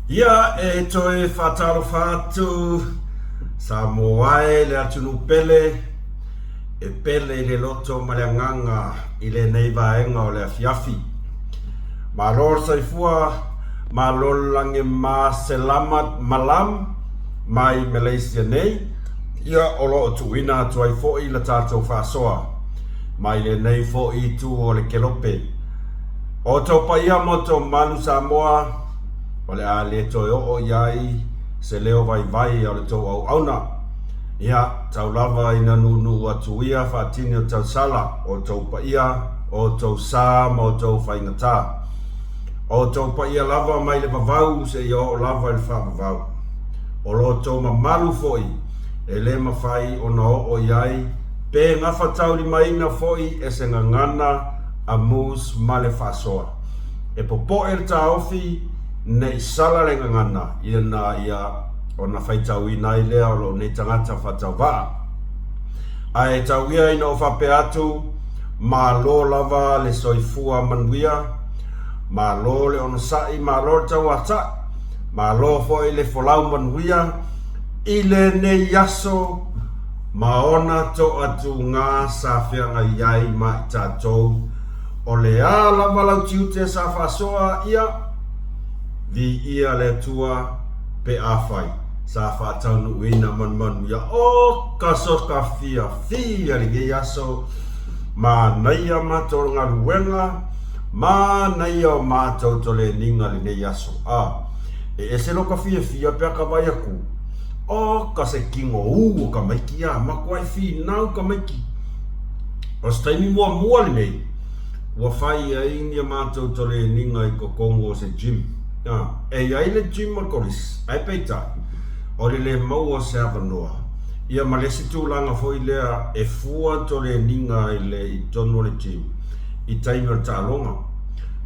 Ia, e toe faatalofa atu Samoa e le atunuu pele, e pele i le loto ma le agaga i lenei vaega o le afiafi. Malo le soifua, malo le lagi ma selamat malam mai Malaysia nei, ia o lo o tuuina atu ai foi le tatou faasoa mai lenei foi itu o le kelope. O outou paia ma outou mamalu Samoa, o le a le toe oo i ai se leo vaivai o le tou auauna. Ia, tau lava ina nuunuu atu ia faatini o tausala, o outou paia, o outou sa ma outou faigata. O outou paia lava mai le vavau seia oo lava i le faavavau. O lo outou mamalu foi e le mafai ona oo i ai pe gafataulimaina foi e se gagana a Moose ma le faasoa. E popoe le taofi ne i sala le gagana ina ia ona faitauina ai lea o lou nei tagata faatauvaa. Ae tau ia ina ou faapea atu, malo lava le soifua manuia, malo le onosai, malo le tauatai, malo foi le folau manuia i lenei aso ma ona toatuga sa feagai ai ma i tatou. O le a lava lau tiute sa faasoa ia, viia le Atua pe afai sa faataunuuina manumanuia o ka soka fiafia lenei aso, manaia matou galuega, manaia o matou toleniga lenei aso. A, e ese loka fiafia pe a ka vai aku, o ka se kino u o ka maiki a makuai finau ka maiki. O se taimi muamua lenei ua fai ai ni a matou toleniga i totonu o se gym. A, e i ai le gym o le kolisi, ae peitai, o le le maua o se avanoa, ia ma le isi tulaga foi lea e fua toleniga i le i totonu o le gym i taimi o le taaloga.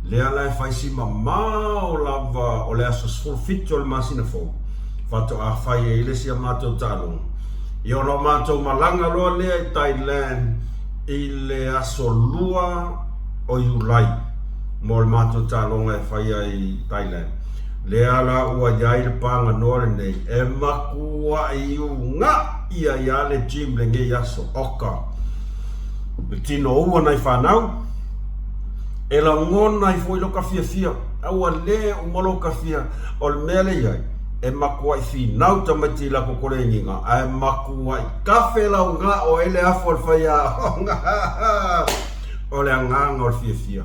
Lea la e fai si mamao lava o le aso 17 o le masina fou faatoa fai ai le isi a matou taaloga. Ia ona o matou malaga loa lea i Thailand i le aso 2 o Iulai mo le matou taaloga e fai ai i Thailand. Lea la ua i ai le paganoa lenei e matuai uga'i ai lava le gym lenei aso. Oka le tino ua nai fanau e lagona ai foi loka fiafia a ua le uma loka fia o le mea lea i ai e matuai finau tamaiti i latou koleniga ae matuai kafe laugao ai le afu o le faiaoga o le agaga o le fiafia.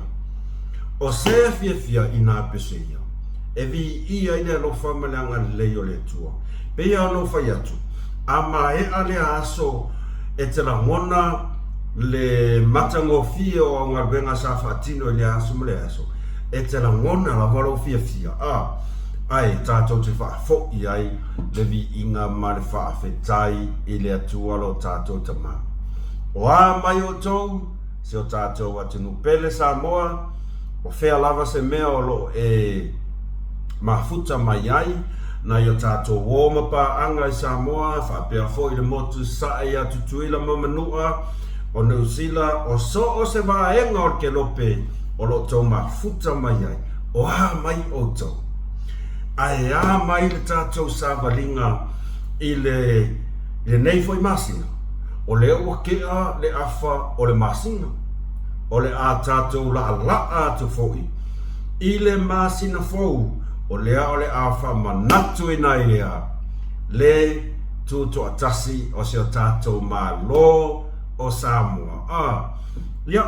O se fiafia inā pese ia e viia ai le alofa ma le agalelei o le Atua. Pei lava ona ou fai atu, a maea lea aso e te lagona le matagofie o au galuega sa faatino i lea aso ma lea aso, e te lagona lava lou fiafia, a, ae tatou te faafoi ai le viiga ma le faafetai i le Atua lo tatou Tama. O a mai outou, si o tatou atunuu pele Samoa, o fea lava se mea o lo o e mafuta mai ai, nai o tatou ō ma paaga i Samoa, faapea foi le motu sae ia Tutuila ma Manua, o Niu Sila, o so o se vaega o le kelope o lo o tou mafuta mai ai, o a mai outou? Ae a mai le tatou savaliga i le lenei foi masina? O lea ua kea le afa o le masina, o le a tatou laalaa atu foi i le masina fou, o lea o le a faamanatuina ai lea le tutoatasi o si o tatou Malo o Samoa. A, ia,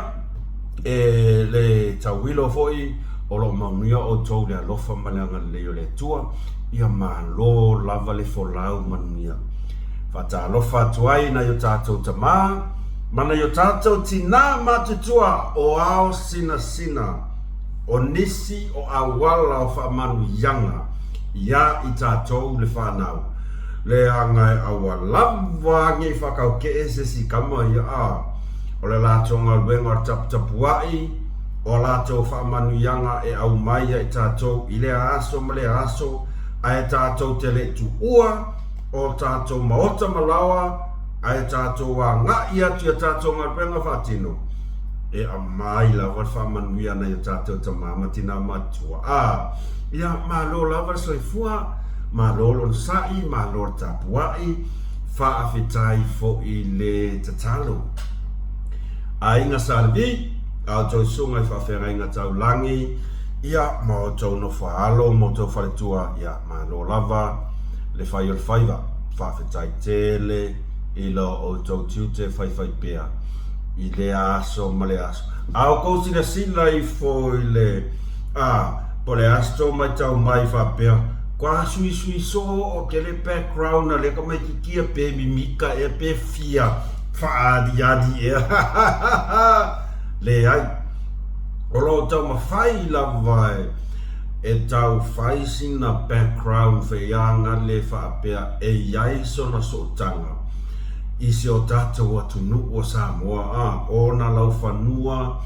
e le tauilo foi o lo o manuia outou i le alofa ma le agalelei o le Atua, ia malo lava le folau manuia. Faatalofa atu ai i nai o tatou tama ma nai o tatou tinā matutua o ao sinasina, o nisi o auala o faamanuiaga iā i tatou le whanau. Leaga e aua lava age i whakaukee se isi kama ia a o le latou galuega o le taputapua'i o a latou faamanuiaga e aumai ia i tatou i lea aso ma lea aso, ae tatou te le i tuua o tatou maota ma laoa, ae tatou aga'i atu i a tatou galuega faatino, e aumai lava le faamanuia nai o tatou tama ma tina matua. A. Ia, malo lava le soifua, malo le onosai, malo le tapuai, faafetai foi le tatalo. Aiga Sa Levi, a outou susuga i faafeagaiga taulagi, ia, ma outou nofo a alo ma outou faletua, ia, malo lava le fai o le faiva. Faafetai tele i lo outou tiute faifaipea i lea aso ma lea aso. A outou silasila ifo i le, a, po o le a se tou matau mai faapea, kua suisui soo tele background a lea tamaitiiti ia pe mimika ea pe fia faaaliali ea. Leai. O lo o taumafai lava e tau fai sina background feiaga le faapea e i ai sona sootaga i si o tatou atunuu o Samoa, a, ona laufanua,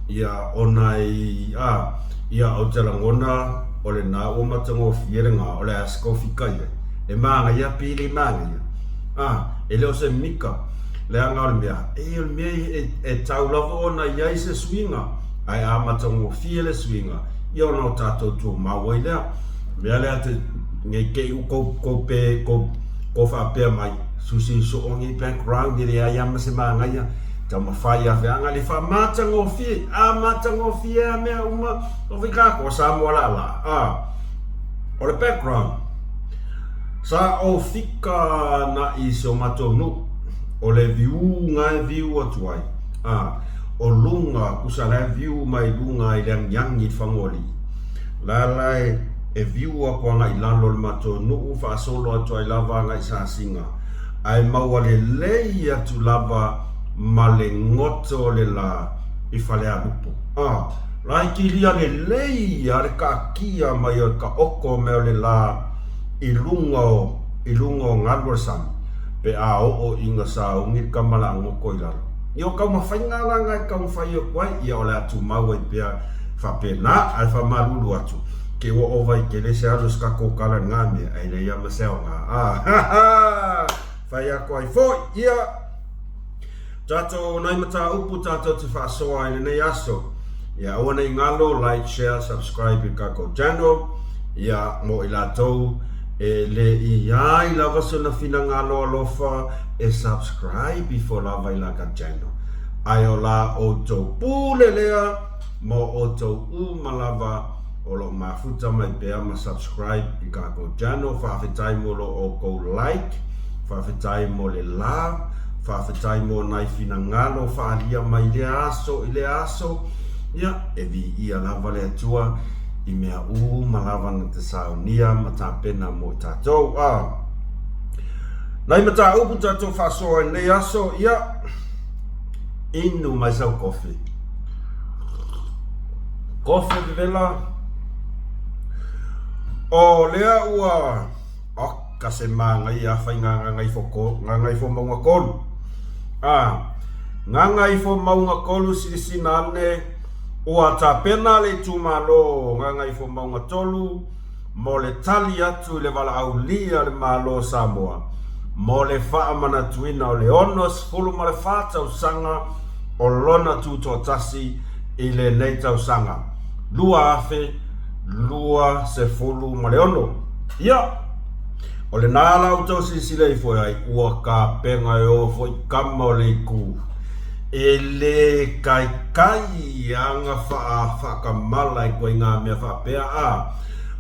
ia, ona i, a, ia, ou te lagona o lena ua matagofie lena, o le a se kofika i ai, e manaia pe le manaia, a, e le o se mika, leaga o le mea, e, o le mea e, e tau lava ona i ai se suiga, ae a matagofie le suiga, ia ona o tatou tumau ai lea. Mea lea te, nei te i ua kou, kou pe, kou, kou faapea mai, suisui soo nei background e leai lava ma se manaia, taumafai a feaga le faamatagofie, a matagofie a mea uma, o fai tatou o Samoa laalaa, a. O le background, sa ou fika naʻi i si o matou nuu, o le viuga e viu atu ai, a, o luga, kusa la e viu mai luga i le agiagi i le fagoalii, la la e, e viu aku agai i lalo o le matou nuu, faasolo atu ai lava agai i Sasiga, ae maua lelei atu lava ma le goto o le la i Falealupo. A, la e kilia lelei a le kaakia mai o le kaoko mai o le la i luga o, i luga o galu o le sami, pe a oo ina sauni le kama laagoto i lalo. Ia o taumafaiga la na e taumafai atu ai, ia o le a tumau ai pea faapena, ae faamalulu atu, ke ua ova i tele se alu o se tatou tala i lena mea, ae leai lava ma se aoga. Ah, fai atu ai foi, ia, tatou nai mataupu tatou te faasoa i lenei aso. Ia aua ne i galo, like, share, subscribe i le tatou channel, ia, mo i latou e le i ai lava sona finagalo alofa e subscribe ifo lava i la ka channel. Ae o la outou pule lea mo outou uma lava o lo o mafuta mai pea ma subscribe i kakou channel. Faafetai mo lo outou like, faafetai mo le love, faafetai mo nai finagalo faalia mai lea aso i lea aso. Ia, e viia lava le Atua i mea uma lava na te saunia ma tapena mo i tatou. A. Nai mataupu tatou faasoa i lenei aso, ia, inu mai sau kofi. Kofi vevela. O lea ua, oka se manaia fai ngā gagaifo, gagaifomauga tolu. A, gagaifomauga tolu silasina ane, ua tapena le itumalo o Gagaifomauga 3 mo le tali atu i le valaaulia a le Malo o Samoa mo le faamanatuina o le 64 tausaga o lona tutoatasi i lenei tausaga 2026. Ia, o lena la outou silasila ifo ai, ua tapena e oo foi kama o le itu e le kaikai aga faakamala i koiga mea faapea, a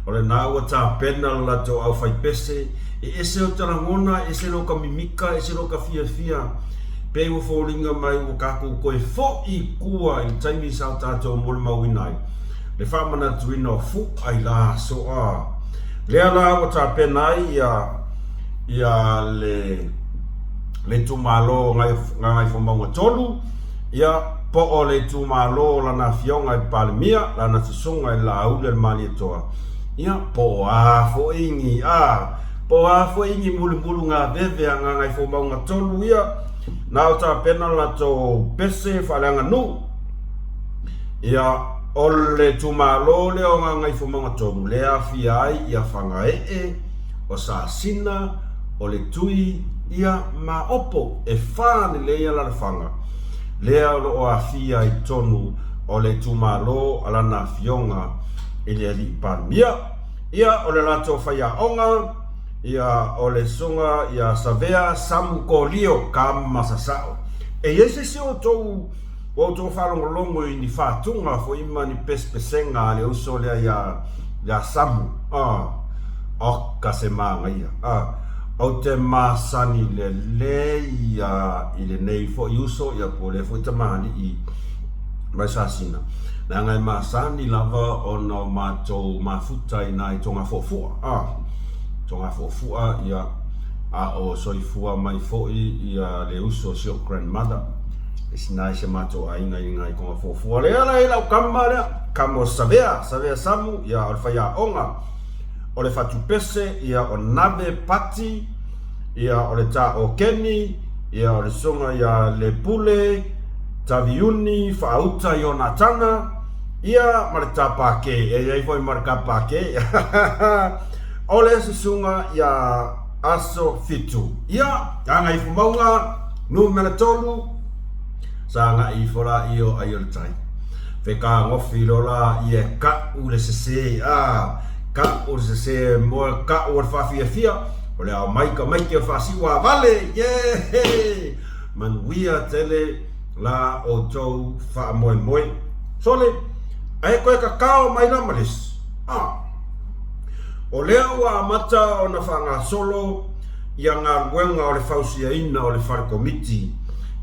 o lena ua tapena le latou aufaipese, e ese ota lagona, ese loka mimika, ese loka fiafia, pei ua foliga mai ua tatou toe foi i tua i le taimi sa o tatou molimauina ai le faamanatuina o fu'a i la aso, a lea la ua tapena ai ia ia le le itumalo o Gagaifomauga 3, ia, po o le itumalo o lana afioga i le Palemia, lana susuga i le Laauli o le Malietoa, ia, po o a foi ni, a, po o a foi ni mulumulu gaveve a Gagaifomauga 3 ia, na o tapena le latou pese faaleaganuu. Ia, o le itumalo lea o Gagaifomauga 3, lea e aafia ai ia Fagaee, o Sasina, o le Tui, ia, ma Opo, e fa lelei alalafaga, lea o lo o aafia i totonu o le itumalo a lana afioga i le Alii Palemia. Ia, o le latou faiaoga, ia, o le susuga ia Savea Samu Kolio Kama Sasao. E i ai se isi o outou ua outou faalogologo i ni fatuga foi ma ni pesepesega a le uso lea ia, ia Samu? Ah, oka se manaia. Ah, ou te masani lelei ia i lenei foi uso ia po o lea foi tamalii mai Sasina, leaga e masani lava ona o matou mafuta i na i Togafuafua, a, Togafuafua, ia, a o soifua mai foi ia le uso o si ou grandmother, e sina i si a matou aiga i na i Togafuafua. Lea la e i lau kama lea, kama o Savea, Savea Samu, ia, o le faiaoga, o le fatupese, ia, o Nave Pati, ia, o le Tā o Keni, ia, o le susuga ia Lepule, Taviuni, Faauta Ionatana, ia ma le Tapake, e i ai foi ma le Kapake, o le susuga ia Aso Fitu. Ia, Gagaifomauga, numera 3, sa agai ifo la i o ai o le tai. Fekagofi loa la ia e ka'u le sese, a, ka'u le sese moe ka'u o le faafiafia, o le ao mai ka maiki o le faasiu a vale, yeah! Manuia tele la outou faamoemoe. Sole, ae toe kakao mai la ma le isi. A. O lea ua amata ona faagasolo ia galuega o le fausiaina o le fale komiti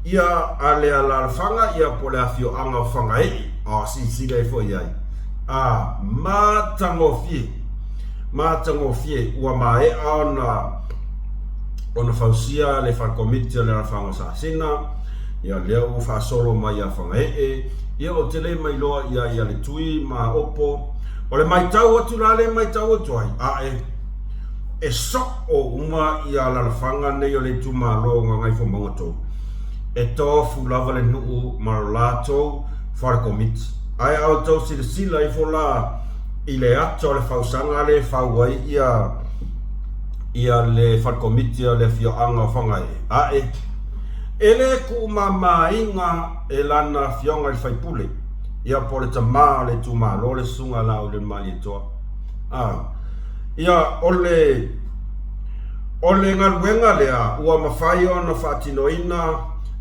ia a le alaalafaga ia po o le afioaga o Fagaee. A, silasila ifo i ai. A, matagofie, matagofie ua maea ona ona fausia le fale komiti o le alafaga o Sasina, ia lea ua faasolo mai ia Fagaee, ia ou te le mailoa ia ia le Tui ma Opo. O le maitau atu la lea e maitau atu ai, ae e soo uma ia alalafaga nei o le itumalo o Gagaifomauga 3. E tofu lava le nuu ma lo latou fale komiti. Ae a outou silasila ifo la i le ata o le fausaga lea e fau ai ia ia le fale komiti o le afioaga o Fagaee, ae e le tuumamaina e lana afioga i le faipule, ia po o le tama o le itumalo le susuga a Laauli Malietoa. A, ia, o le, o le galuega lea ua mafai ona faatinoina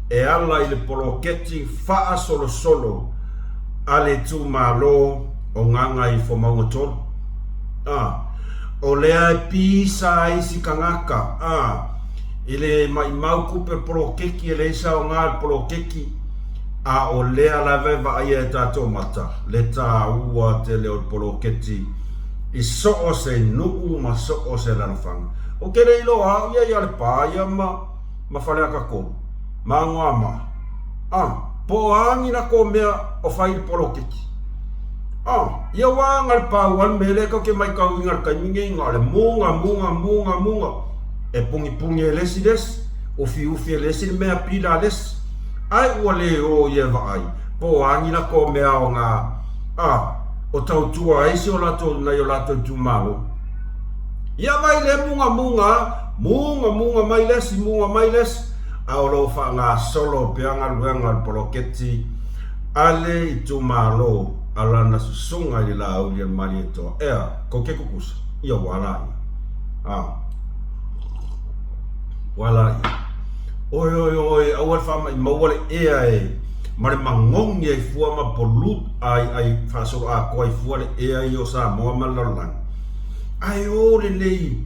e ala i le poloketi faasolosolo a le itumalo o Gagaifomauga 3. A, O lea e pisa ai si tagata, a, i le maimau tupe o le poloketi e leai se aoga i le poloketi, a o lea lava e vaaia e tatou mata le taua tele o le poloketi i so o se nuu ma so o se alalafaga. Ou te le iloa au ia i Alepa ia ma, ma Faleata 3, ma Anoamaa, a, po o a ni latou mea o fai i le poloketi. A, ia ua aga le pau a le mea lea tou te maitauina i le taimi nei, na o le muga, muga, muga, muga, e pugipuni e le isi le isi, ufiufi e le isi le mea pila a le isi, ae ua le o ia e vaai po o a ni latou mea aoga, a, o tautua ai si o latou, nai o latou itumalo. Ia vai le muga, muga, muga, muga mai le isi, muga mai le isi, a o lo o faagasolo pea galuega o le poloketi A le itumalo a lana susuga i le Laauli a le Malietoa, ea, kou te kukusa, ia ua ala ia. A. Ua ala ia. Oi, oi, oi, aua le faamaimau'a le ea e, ma le magogi ai fua ma pollute ai, ai faasoloatoa ai fua le ea ia o Samoa ma le lalolagi. Ae o lelei,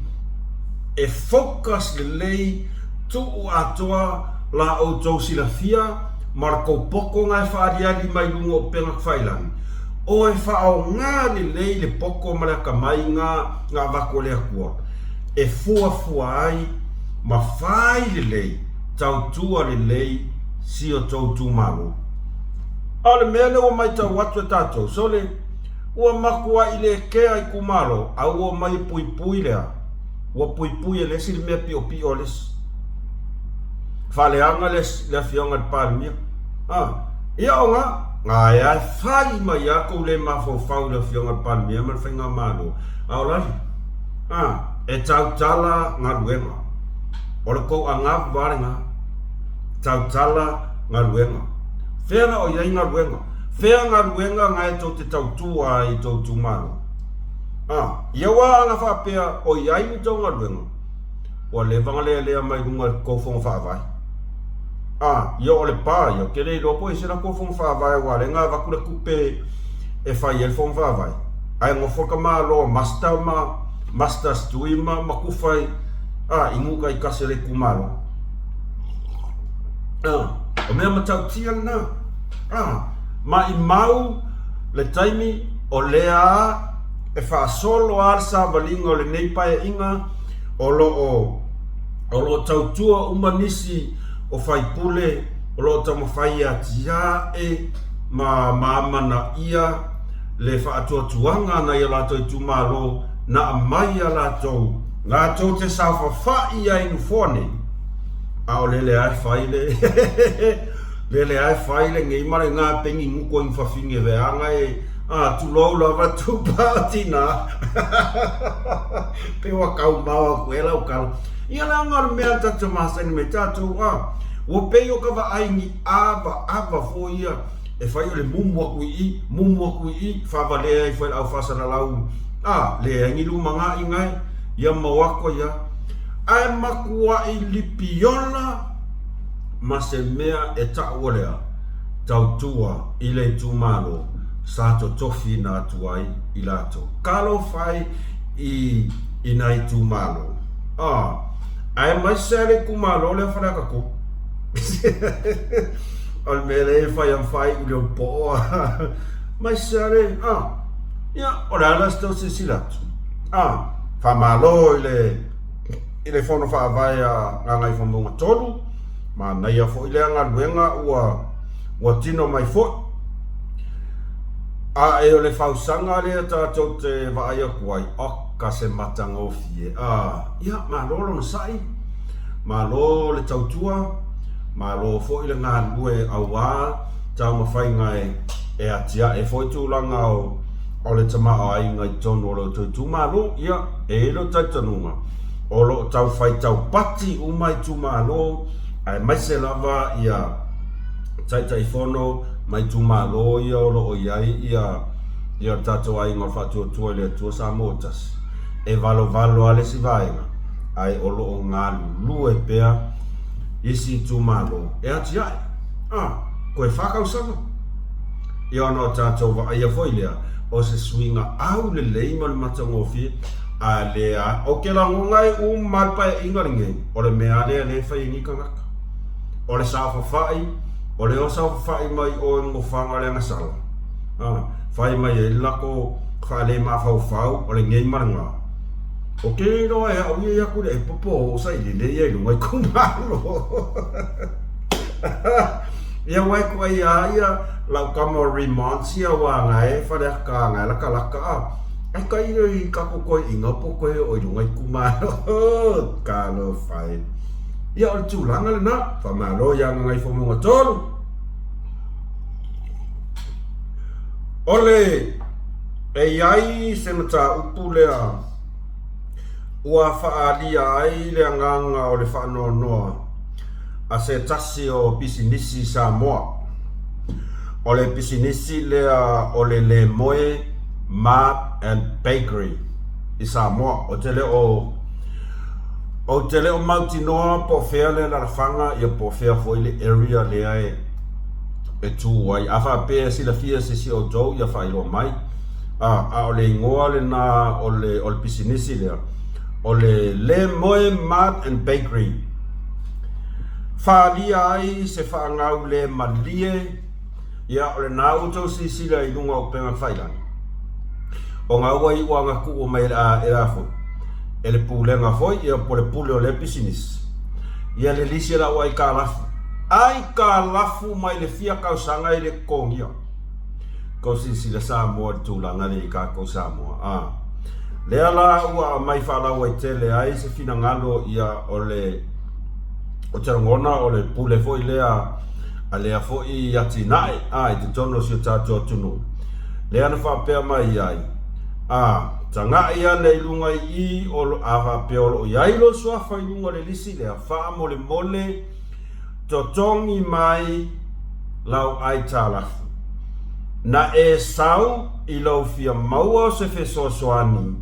e focus lelei, tuu atoa la outou silafia, ma le kou poto na e faaaliali mai luga o upega tafailagi, o e faaaoga lelei le poto ma le atamai na na avatu e le Atua, e fuafua ai ma fai lelei, tautua lelei si o tou itumalo. A o le mea lea ua maitau atu e tatou, sole, ua matuai le kea itumalo, a ua omai e puipui lea, ua puipui e le isi le mea piopio a le isi. Faaleaga le le afioga i le Palemia. A, ia o ga, ga e a e fai mai a kou le mafaufau i le afioga i le Palemia ma le faigamalo, a o lali. A, e tautala galuega. O le kou agavu a lena. Tautala galuega. Fea la o i ai galuega? Fea galuega ga e tou te tautua ai i tou itumalo? A, ia ua ana faapea o i ai ni tou galuega, ua leva ona lealea mai luga i le tou fono faavae. A, ia o le pa ia, ou te le iloa po o i ai se latou fono faavae aua o lea na avatu le tupe e fai ai le fono faavae, ae nofo le tamaloa Master ma Master Stui ma ma Kufa i, a, i nuu taitasi o le itumalo. A, o mea matautia lena. A, maimau le taimi o lea e faasolo lava le savaliga o lenei paeaiga o lo o o lo o tautua uma nisi o faipule o lo o taumafai e atiae ma ma amanaia le faatuatuaga a nai o latou itumalo na aumai a latou latou te saofafai ai i nofoa nei, a o lele lava e fai le lele lava e fai lenei ma lena peni nuku ai fafine veaga e a tulou lava tupa o tina pe ua taumao atu ea lau tala. Ia leaga o le mea tatou te masani mai tatou a ua pei o ka vaai ni avaava foi ia e fai o le mumu atu i i, mumu atu i i, faavalea ifo e le au faasalalau a leai ni lumanaʻi gae ia mau atu ai a ae matuai lipiola ma se mea e taʻu o lea tautua i le itumalo sa totofiina atu ai i latou. Talofa e i i nā itumalo. Ah, aemaise lava le itumalo lea o Faleata 3. O le mea lea e fai am fai i le poo. Aemaise lava le, ah, ia, o le a la se tau silasila atu. Ah, faamalo i le i le Fono Faavae a Gagaifomauga 3, manaia foi lea galuega ua ua tino mai foi. A e o le fausaga lea tatou te vaai atu ai, oka se matagofie. A, ia, malo lona sa'i, malo le tautua, malo foi le galulue auā taumafaiga e e atiae foi tulaga o o le tamaoaiga i totonu o lo outou itumalo. Ia, e i ai lou talitonuga, o lo o tau fai taupati uma itumalo, aemaise lava ia Taitaifono ma itumalo ia o lo o i ai ia ia le tatou aiga o le Faatuatua i le Atua Samoa Tasi. E valovalo lava le isi vaega, ae o lo o galulue pea isi itumalo e atiae. A, toe fa tausaga. Ia ona o tatou vaaia foi lea o se suiga aulelei ma le matagofie, a lea ou te lagona e uma lava le paeaiga lenei, o le mea lava lea lea e fai ai nei tagata. O le saofafai, o le o saofafai mai o i Mofaga o le agasala, a, fai mai ai le lako faalemafaufau o lenei ma lena. O ke iloa e au ia i aku le e popo o sailele ia i luga itumalo. Ia wai ko ai a ia lau kama o Remonts ia wa nga e whare aka nga e laka laka a. Ai ka iro i ka ko koe inga po koe o i luga itumalo. Ka lo whai. Ia o le tulaga lena, faamalo iā Gagaifomauga 3. O le e i ai se mataupu lea ua faaalia ai le agaga o le faanoanoa a se tasi o pisinisi Samoa. O le pisinisi lea o le Lemoe Mart and Bakery i Samoa. Ou te le o Ou te le o mautinoa po o fea le alalafaga ia po o fea foi le area lea e e tū ai. A faapea e silafia e se isi o outou ia faailoa mai. A, a o le igoa lena o le o le pisinisi lea, o le Le Moe Mart and Bakery. Faaalia ai se faagau le malie Ia, o lena ua outou silasila i luga o upega tafailagi, ona ua iu lava ona tuu mai e le a foi, e le pulega foi, ia, po o le pule o lea pisinisi, ia le lisi e lau aitalafu, aitalafu mai le fia tausaga e le totogia. Tou silasila Samoa i le tulaga lea i tatou Samoa, a. Lea la ua aumai faalauaitele ai se finagalo, ia, o le, ou te lagona o le pule foi lea a lea foi atinae a i totonu o si o tatou atunuu, lea na faapea mai ai, A, tagai ane i luga i i, o, a faapea o lo o i ai lou suafa i luga o le lisi lea, faamolemole, totogi mai lau aitalafu. Na e sau i lou fia maua o se fesoasoani,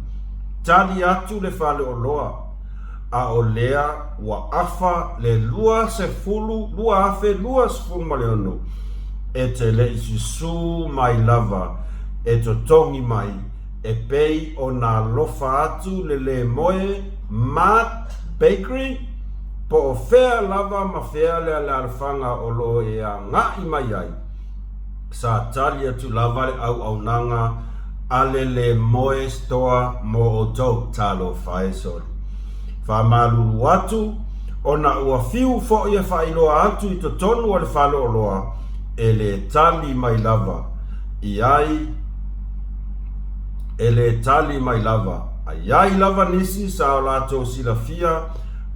tali atu le faleoloa, a o lea ua afa le 20, 2026, e te le i susū mai lava e totogi mai e pei ona alofa atu le Le Moe Mart Bakery, po o fea lava ma fea le alaalafaga o lo o e agai mai ai. Sa tali atu lava le auaunaga a le Le Moe Store mo outou. Talofa e sole. Faamalulu atu, ona ua fiu foi e faailoa atu i totonu o le faleoloa, e le tali mai lava i ai, e le tali mai lava. A i ai lava nisi sa o latou silafia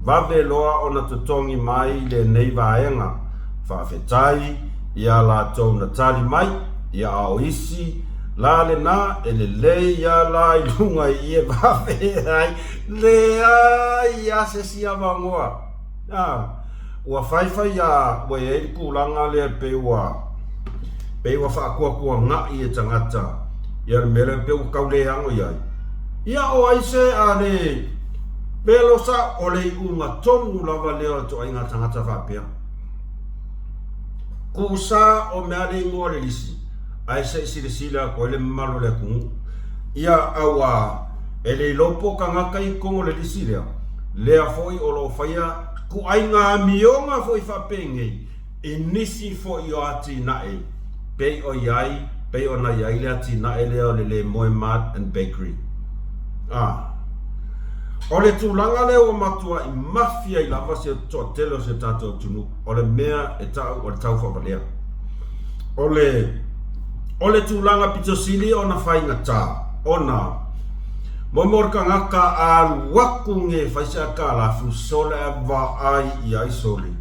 vave loa ona totogi mai lenei vaega. Faafetai i a latou na tali mai, ia a o isi la lena e lelei a la i luga i e vave ai, leai a se isi avanoa. A, ua faifai a ua i ai le tulaga lea pei ua pei ua faatuatuanai e tagata ia le mea lea pei ua tau leago i ai. Ia o ai se a le pelo sa o le iuga tonu lava lea o le toaiga tagata faapea. Kusa o mea le igoa o le lisi, ae se i silasila atu ai le mamalu o le atunuu. Ia auā, e le iloa po o tagata i totonu o le lisi lea, lea foi o lo o faia ituaiga amioga foi faapenei i nisi foi o atinae pei o i ai, pei ona i ai le atinae lea o le Le Moe Mart and Bakery. A. O le tulaga lea ua matuai mafi ai lava se toatele o si o tatou atunuu, o le mea e tau o le taufaavalea. O le, o le tulaga pito sili ona faigata, ona mo mo le tagata a alu atu nei e fai se aitalafu, sole ae vaai i ai sole.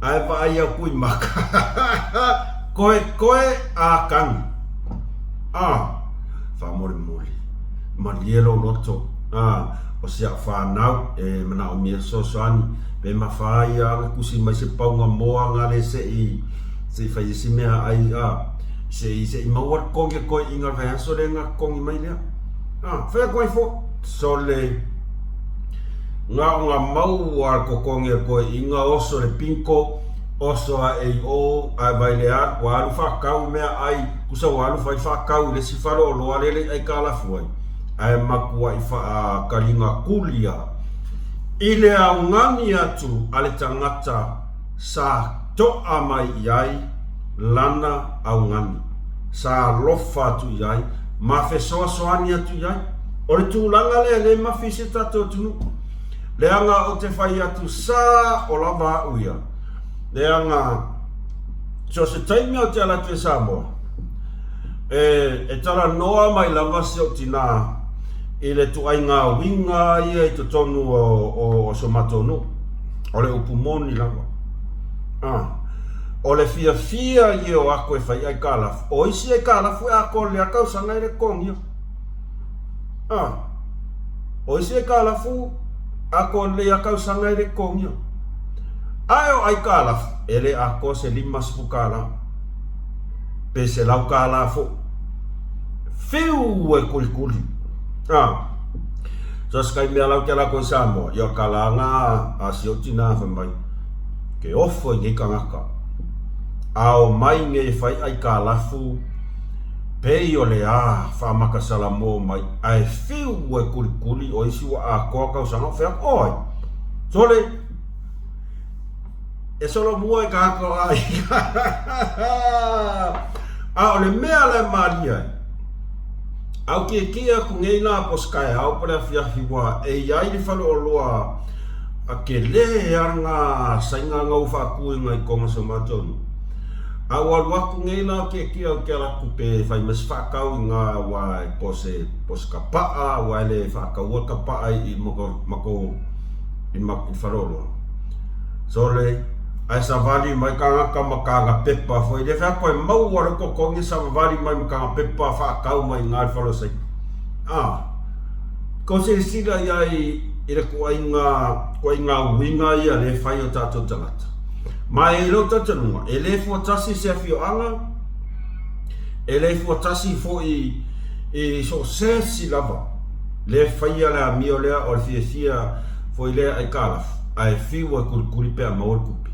Ae vaai atu i maka. Koekoe a kagi. A, faamolemole. Malie lou loto, a, o si au fanau e manaomia fesoasoani, pe mafa ia ona tusi mai se pauga moa gale se i se i fai ai se mea ai, a, se i se i maua le totogi o le toeaina o le vaiaso lea na totogi mai lea. A, fai atu ai foi, sole, na ona maua le totogi o le toeaina oso le pito, oso ae i o, ae vaai le alu, ua alu faatau meaai, tusa ua alu fai faatau i le isi faleoloa lele i aitalafu ai, ae matuai faataligatuli lava i le augani atu a le tagata sa to'a mai i ai lana augani, sa alofa atu i ai ma fesoasoani atu i ai. O le tulaga lea e le mafi i si o tatou atunuu, leaga ou te fai atu sa o lava au ia, leaga So se taimi ou te ala atu i Samoa, e, e talanoa mai lava si ou tinā i le tuaiga uiga ia i totonu o, o, o so matou nuu. O le upu moni lava. Ah. O le fiafia ia o ako e fai aitalafu. O isi aitalafu e atoa lea tausaga e le totogia. Ah. O isi aitalafu atoa lea tausaga e le totogia. Ae o aitalafu, e le atoa se 50 tala pe 100 tala foi. Fiu e kulikuli. A, so se taimi a lau te ala atu i Samoa, ia o tala na a si ou tina fai mai, ke ofo i nei tagata. A o mai nei e fai aitalafu pei o le a faamata Salamo mai, ae fiu e kulikuli o isi ua atoa tausaga o fai atu, oi, sole, E solomua i tagata o aiga. A o le mea la e malie ai, a ou kiekie atu nei la po o se taeao po o le afiafi ua e i ai le faleoloa a tele a ngā saina nga ua faatuina i totonu o si o matou nuu. A ua alu atu nei la o kiekie au te ala atu pe fai mai se faatau i ngā ua po o se po o se kapaa ua e le faataua le kapaa i matou i le faleoloa. Sole, ae savali mai tagata ma taga pepa foi lea fai atu e maua le totogi savavali mai ma taga pepa faatau mai i ina i le fale o Saina. A, kou silasila i ai i le tuaiga, tuaiga uiga ia lea e fai e o tatou tagata. Ma e i lou talitonuga, e le fuatasi se afioaga, E le fuatasi foi i so o se isi lava le faia le amio lea o le fiafia foi lea aikalafu ae fiu e kulikuli pe a maua le tupe.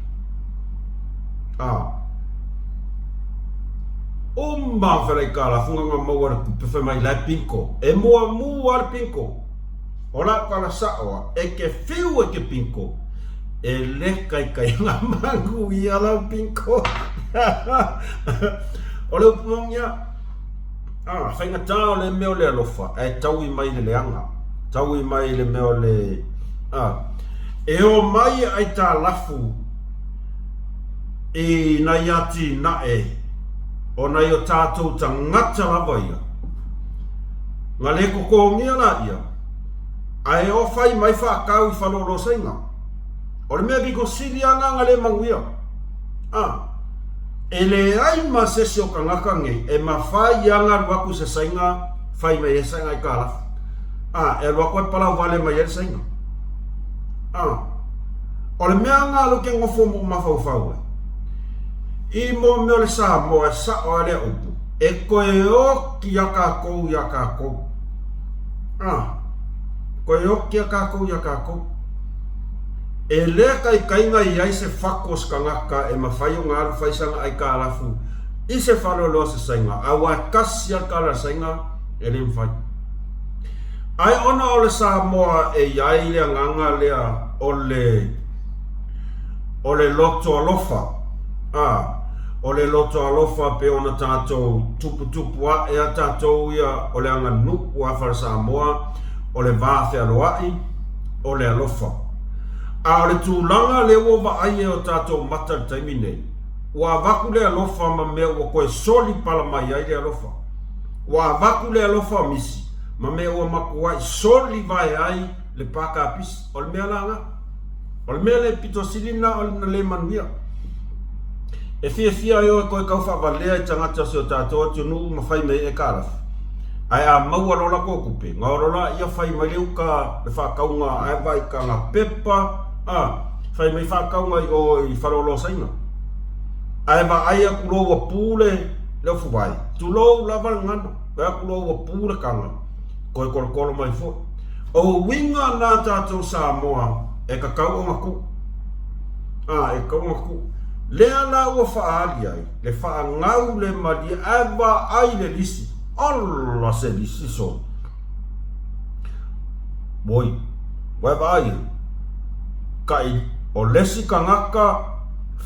A uma fe le aikalafu nga nga maua le tupe fai mai la e pinko. E muamua le pinko. O lau tala sa'o a, e ke fiu e ke pinko, e le kaikai nga manuia lau pinko. O le upu moni a, a, faigata o le mea o le alofa, ae taui mai le leaga, taui mai le mea o le, a, e o mai aitalafu i nai atinae o nai o tatou tagata lava ia, Nga le totogia laia, ae o fai mai faatau i faleoloa saina. O le mea pito sili a nga nga le manuia. A, e leai ma sesi o tagata nei e mafai ia nga alu atu i se saina fai mai ai sana aitalafu. A, e alu atu e palau vale mai ai le saina. A, o le mea nga lea ou te nofo ma ou mafaufau ai, i mo mea o le Samoa e sao a lea upu, E toe oti a tatou iā tatou. A, toe oti a tatou iā tatou. E le taitaiga i ai se fatu o se tagata e mafai ona alu fai sana aitalafu i se faleoloa se saina, aua e tasi a le tala a le saina, e le mafai. Ae ona o le Samoa e i ai le agaga lea o le O le loto alofa, a, o le loto alofa pei ona tatou tuputupu aʻe a tatou ia o le aganuu a Falesamoa, o le va fealoaʻi, o le alofa. A o le tulaga lea ua vaai e o tatou mata i le taimi nei, ua avatu le alofa ma mea ua toe soli pala mai ai le alofa. Ua avatu le alofa misi ma mea ua matuai soli vae ai le pa kapisi. O le mea la na. O le mea le pito sili lena o le le manuia. E fiafia ai oe koe kau faavalea i tagata o si o tatou atunuu ma fai mai e kalafi. Ae a maua loa latou tupe, gaola loa ia fai mai le uka le faatauga ae vaai ka pepa a fai mai faatauga i o i faleoloa Saina. Ae vaai atu loa ua pu le le ofuvae, tulou lava le gagana, vaai atu loa ua pu le taga, toe tolotolo mai foi. O uiga na tatou Samoa e tatau ona tuu. A, e tatau ona tuu. Lea la ua faaali ai le faagau le malie ae vaai le lisi. Ola se lisi sole. Oi, ua e vaai ai. Kai o le isi tagata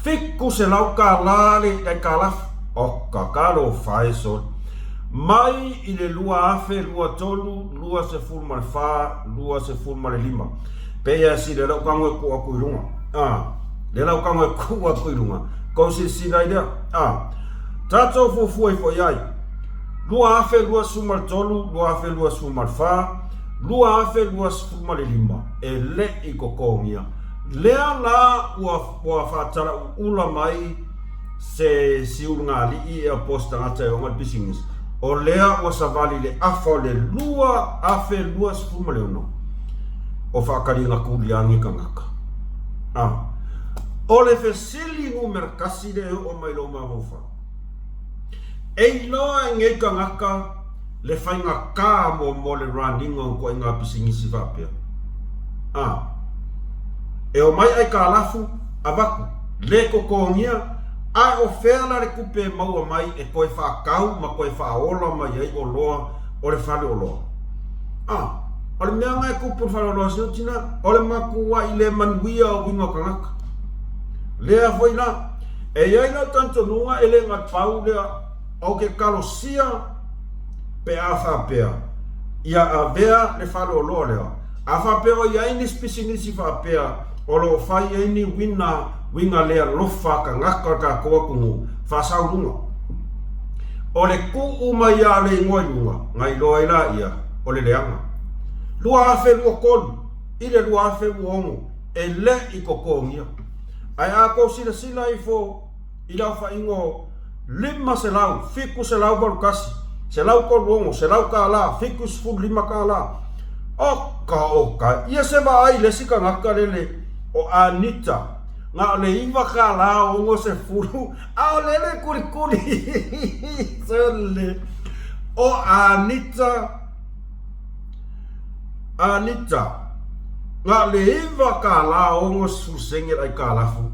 $700 le aitalafu. Oka, talofa e sole. Mai i le 2023, 24, 25. Pei a sili lea lau tago e tuu atu i luga. A, lea lau tago e tuu atu i luga. Kou silasila ai lea. A, tatou fuafua ifo i ai. 2023, 2024, 2025 e le i totogia. Lea la ua, ua faatalauula mai se siulugalii ea po o se tagata e ona le pisinisi, o lea ua savali i le afa o le 2026 o faakaliga kuliagi tagata. A o le fesili numera tasi lea e oo mai lou mafaufau, e iloa e nei tagata le faigata mo mo le running o ituaiga pisinisi faapea. A e omai aitalafu avatu, le totogia, ae o fea la le tupe e maua mai e toe faatau ma toe faaola mai ai oloa o le fale oloa? A, o le mea na e tupu i le fale oloa si tina, o le matuai le manuia o uiga o tagata. Lea foi la, e i ai lau talitonuga e le gapau lea ou te talosia pe a faapea ia avea le fale oloa lea. A faapea o i ai nisi pisinisi faapea o lo o fai ai ni uina uiga le alofa a tagata o le tatou atunuu, faasau luga. O le tuu mai lava o le igoa i luga, na iloa ai laia o le leaga. 2023 i le 2026 e le i totogia. Ae a tou silasila ifo i le aofaiga o 500, 781, 136, $100, $75. Oka oka, ia se vaai i le isi tagata lele o Anita. Na o le $9.60, a o lele kulikuli sole. O Anita, Anita, na o le $9.60 le aikalafu.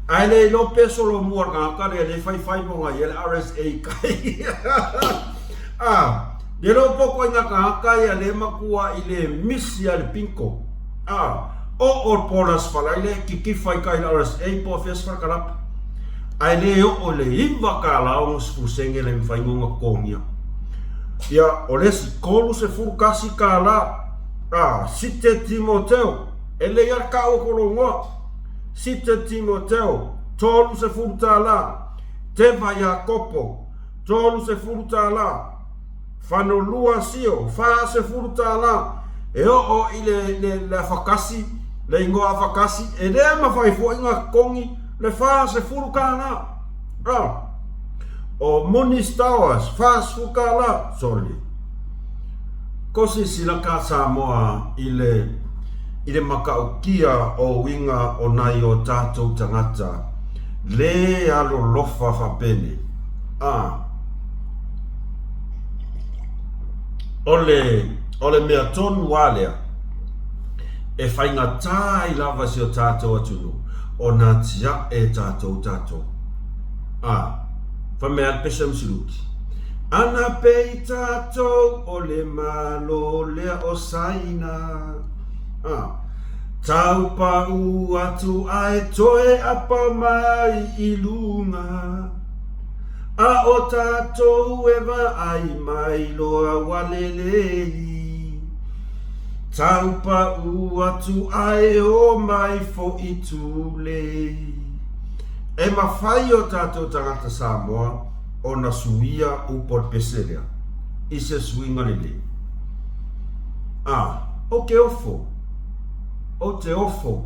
Ae le iloa pe solomua le tagata lea le faifai mo nai ia le RSA kai. Ah, le iloa po o ituaiga tagata ia le matua i le misi a le pinko. Ah, o o Paulus Falaile kitifa i kai le RSA po o fea se falekalapa. Ae le oo i le $9.60 le mafai ona totogia. Ia, o le isi $31. Ah, Site Timoteo, e lelei lava le tau atu o lou igoa. Site Timoteo, $30. Teva Iakopo, $30. Fanolua Sio, $40. E oo i le, le, le afatasi, le igoa afatasi, e le mafai foi ona totogi le $40. Ah. O Moni Stowers, $40. Sole. Ko silasila ka Samoa i le i le matautia o uiga o nai o tatou tagata le alolofa faapenei. A. O le, o le mea tonu lava lea, e faigata ai lava si o tatou atunuu ona tiae tatou tatou. A. Fai mai lava le pese o Misiluki, Ana pei tatou o le Malo lea o Saina. A. Tau paʻu atu ae toe apa mai i luga. A o tatou e vaai mai loa ua lelei. Tau paʻu atu ae o mai foʻi tulei. E mafai o tatou tagata Samoa ona suia upu o le pese lea i se suiga lelei. A, ou te ofo, ou te ofo,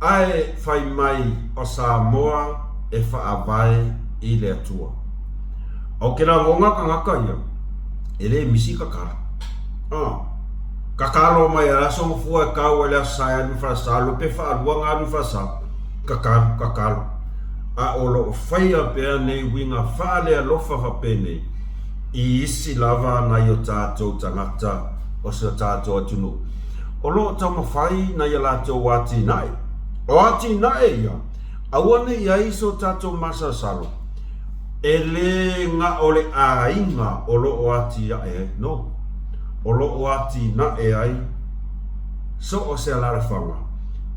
ae fai mai o Samoa e faavae i le Atua. Ou te lagona tagata ia, e le misi tatalo. A, tatalo mai a le aso gafua e tau ai le Aso Sa e alu i Falesalo pe faalua ona alu i Falesalo. Tatalo, tatalo. A o lo o faia pea nei uiga faalealofa faapenei i isi lava nai o tatou tagata o si o tatou atunuu o lo o taumafai nai a latou atinae. O atinae ia, aua ne i ai so tatou masalosalo e le na o le aiga o lo o atiae ai, no, o lo o atinae ai so o se alalafaga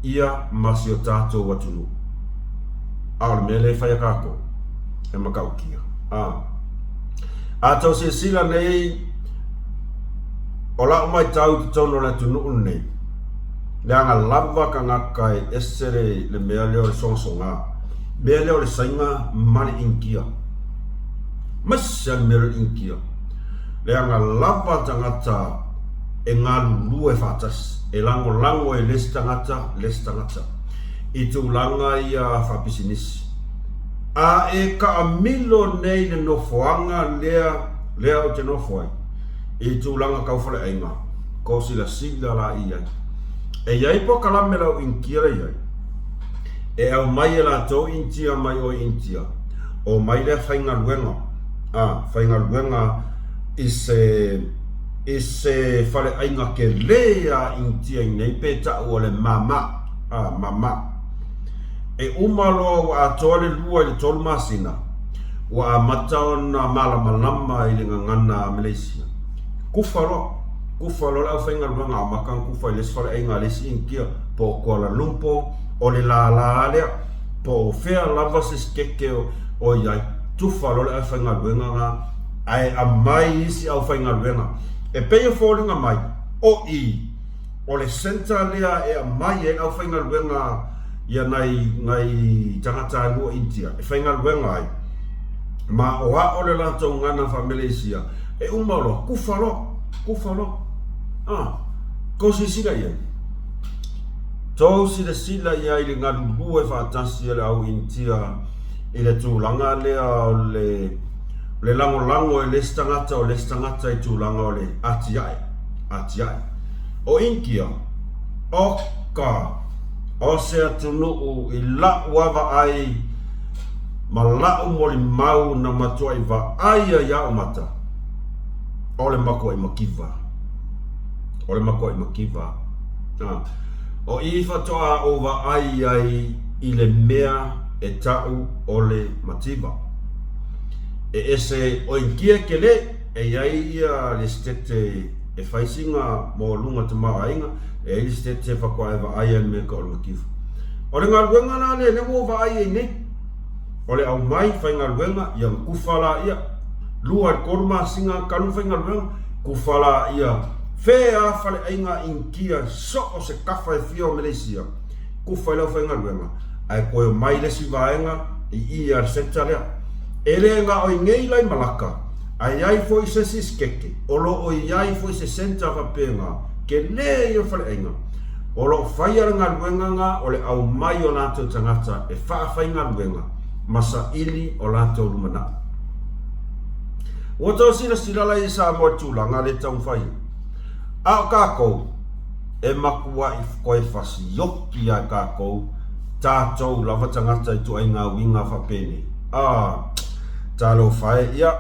ia ma si o tatou atunuu. A o le mea lea e fai a tatou, e matautia. A, a tou silasila nei, o lau matau i totonu o le atunuu lenei, leaga lava tagata e ese le, le mea lea o le sogasoga, mea lea o le Saina ma le Initia. Aemaise lava le mea lea o le Initia. Leaga lava tagata e galulue faatasi, e lagolago e le isi tagata le isi tagata i tulaga ia faapisinisi. A e taamilo nei i le nofoaga lea lea ou te nofo ai i tulaga tau faleaiga, kou silasila la i ai. E i ai polokalame lau Initia la i ai, e aumai e latou Initia mai o i Initia, omai lea faigaluega, a, faigaluega i se i se faleaiga tele a Initia i nei pe tau o le Mama, a, Mama. E uma loa ua atoa le 2 i le 3 masina, ua amata ona malamalama i le gagana a Malaysia. Kufa loa, kufa loa le aufaigaluega amata ona kufa i le isi faleaiga a le isi Initia, po o Kuala Lumpur, o le lala lea, po o fea lava se sikeke o i ai, tufa loa le aufaigaluega na, ae aumai isi aufaigaluega. E pei e foliga mai, o i, o le centre lea e aumai ai le aufaigaluega ia nai, nai tagatanuu o Initia e faigaluega ai, ma o ao le latou gagana faa-Meleisia, e uma loa, kufa loa, kufa loa. Ah, tou silasila i ai. Tou silasila i ai i le galulue faatasi a le au Initia i le tulaga lea o le le lagolago e le isi tagata o le isi tagata i tulaga o le atiae, atiae. O Initia, oka! O se atunuu i la'u vaavaai ma la'u molimau na matuai vaai ai a'u mata, o le matuai mativa. O le matuai mativa. O i faatoa ou vaai ai i le mea e ta'u o le mativa. E ese o Initia e tele, e i ai ia le setete e fai sina maualuga tamaoaiga, e i ai le setete faatoa e vaai ai i le mea e ta'u o le mativa. O le galuega la lea lea ua ou vaai ai nei, o le aumai faigaluega ia ona tufa laia, 2 i le 3 masina talu ona faigaluega, tufa laia, fea lava faleaiga Initia so o se tafa e fia o Meleisia, tufa i le aufaigaluega, ae toe omai le isi vaega i i a le sector lea. E le na o i nei la i Malaka, ae i ai foi se isi sekete, o lo o i ai foi se centre faapena, tele ia o le faleaiga, o lo o faia le galuega na o le aumai o latou tagata e faafaigaluega ma saili o latou lumanai. Ua tou silasila la i Samoa i le tulaga lea e taumafai ai. A o tatou, e matuai toe fasioki lava e tatou, tatou lava tagata i ituaiga uiga faapenei. A, talofa e, ia,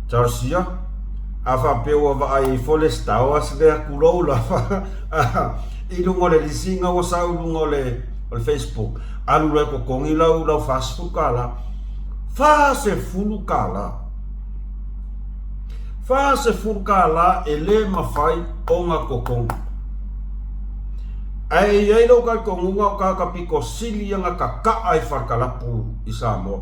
talosia, a faapea ua vaai ifo le Star Wars lea, tulou lava, i luga o le lisiga ua sau i luga o le, o le Facebook, alu loa e totogi lau, lau $40. $40! $40 e le mafai ona totogi. Ae e i ai lou talitonuga o tagata pito sili ia na tataa i falekalapu i Samoa.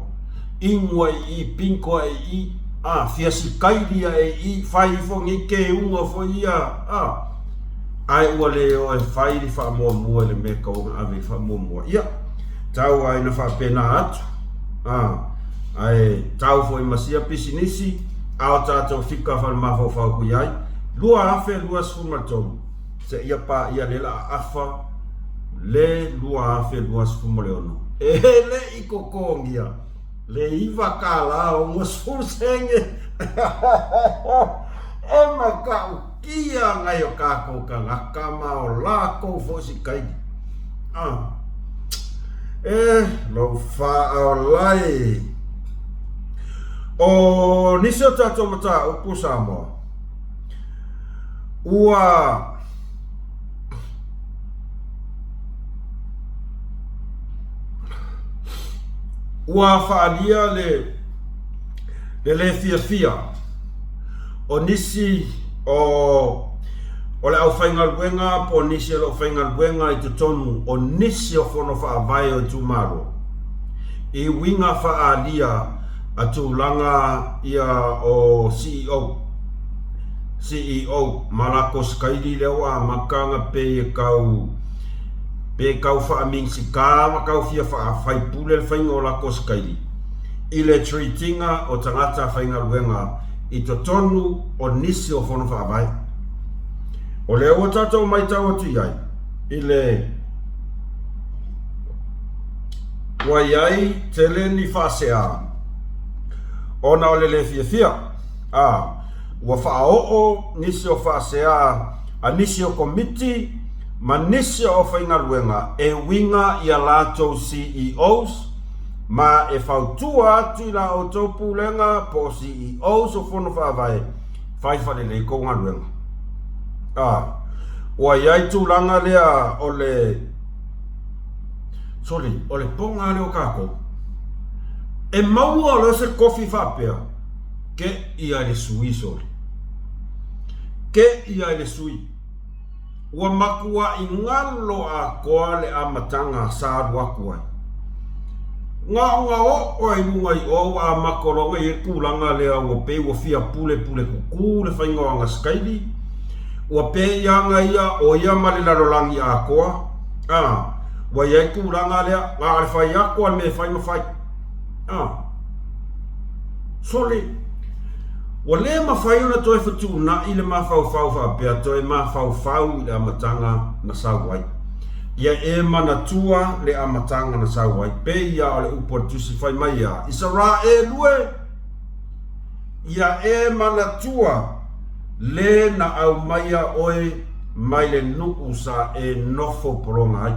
Inu ai i i, pinto ai i i, a, fia sikaili ai i i, fai ifo nei keuga foi ia, a, ae ua le o e fai le faamuamua i le mea e tatau ona ave i le faamuamua. Ia, tau lava ina faapena atu, a, ae tau foi ma sia pisinisi a o tatou fika falemafaufau atu i ai, 2023 seia paia lea la a afa le 2026. E le i totogia le $9.60 sene e matautia nai o tatou tagata ma o latou foi sikaili. Ah. E, lou faaola e. O nisi o tatou mataupu Samoa, ua ua faaalia le le lē fiafia o nisi o o le aufaigaluega po o nisi o lo o faigaluega i totonu o nisi o fono faavae o itumalo i uiga faaalia a tulaga ia o CEO CEO ma latou sikaili lea ua amata ona pei e tau pe tau faaminisita ma tau fia faafaipule le faiga o latou sikaili i le treat ina o tagata faigaluega i totonu o nisi o fono faavae. O lea ua tatou matau atu i ai i le ua i ai tele ni faasea ona o le le fiafia, a ua faaoo nisi o faasea a nisi o komiti ma nisi o aufaigaluega e uiga i a latou CEOs ma e fautua atu i la outou pulega po o CEOs o Fono Faavae, fai faalelei kou galuega. A, ua i ai tulaga lea o le, sole, o le poga lea o tatou. E maua loa se kofi faapea, ke ia i le sui sole. Ke ia i le sui. Ua matuai galo atoa le amataga sa alu atu ai. Gaogaoo ai luga i o ua amata loa ona i ai le tulaga lea ua pei ua fia pulepule kuku le faiga o ana sikaili, ua pei ana ia o ia ma le lalolagi atoa, a, ua i ai le tulaga lea, na o le fai atu lava le mea e fai ma fai. A. Sole! Ua le mafai ona toe fetuunai le mafaufau faapea toe mafaufau i le amataga na sau ai. Ia e manatua le amataga na sau ai, pei a o le upu a le Tusi fai mai a Isaraelu, Ia e manatua le na aumaia oe mai le nuu sa e nofo pologa ai.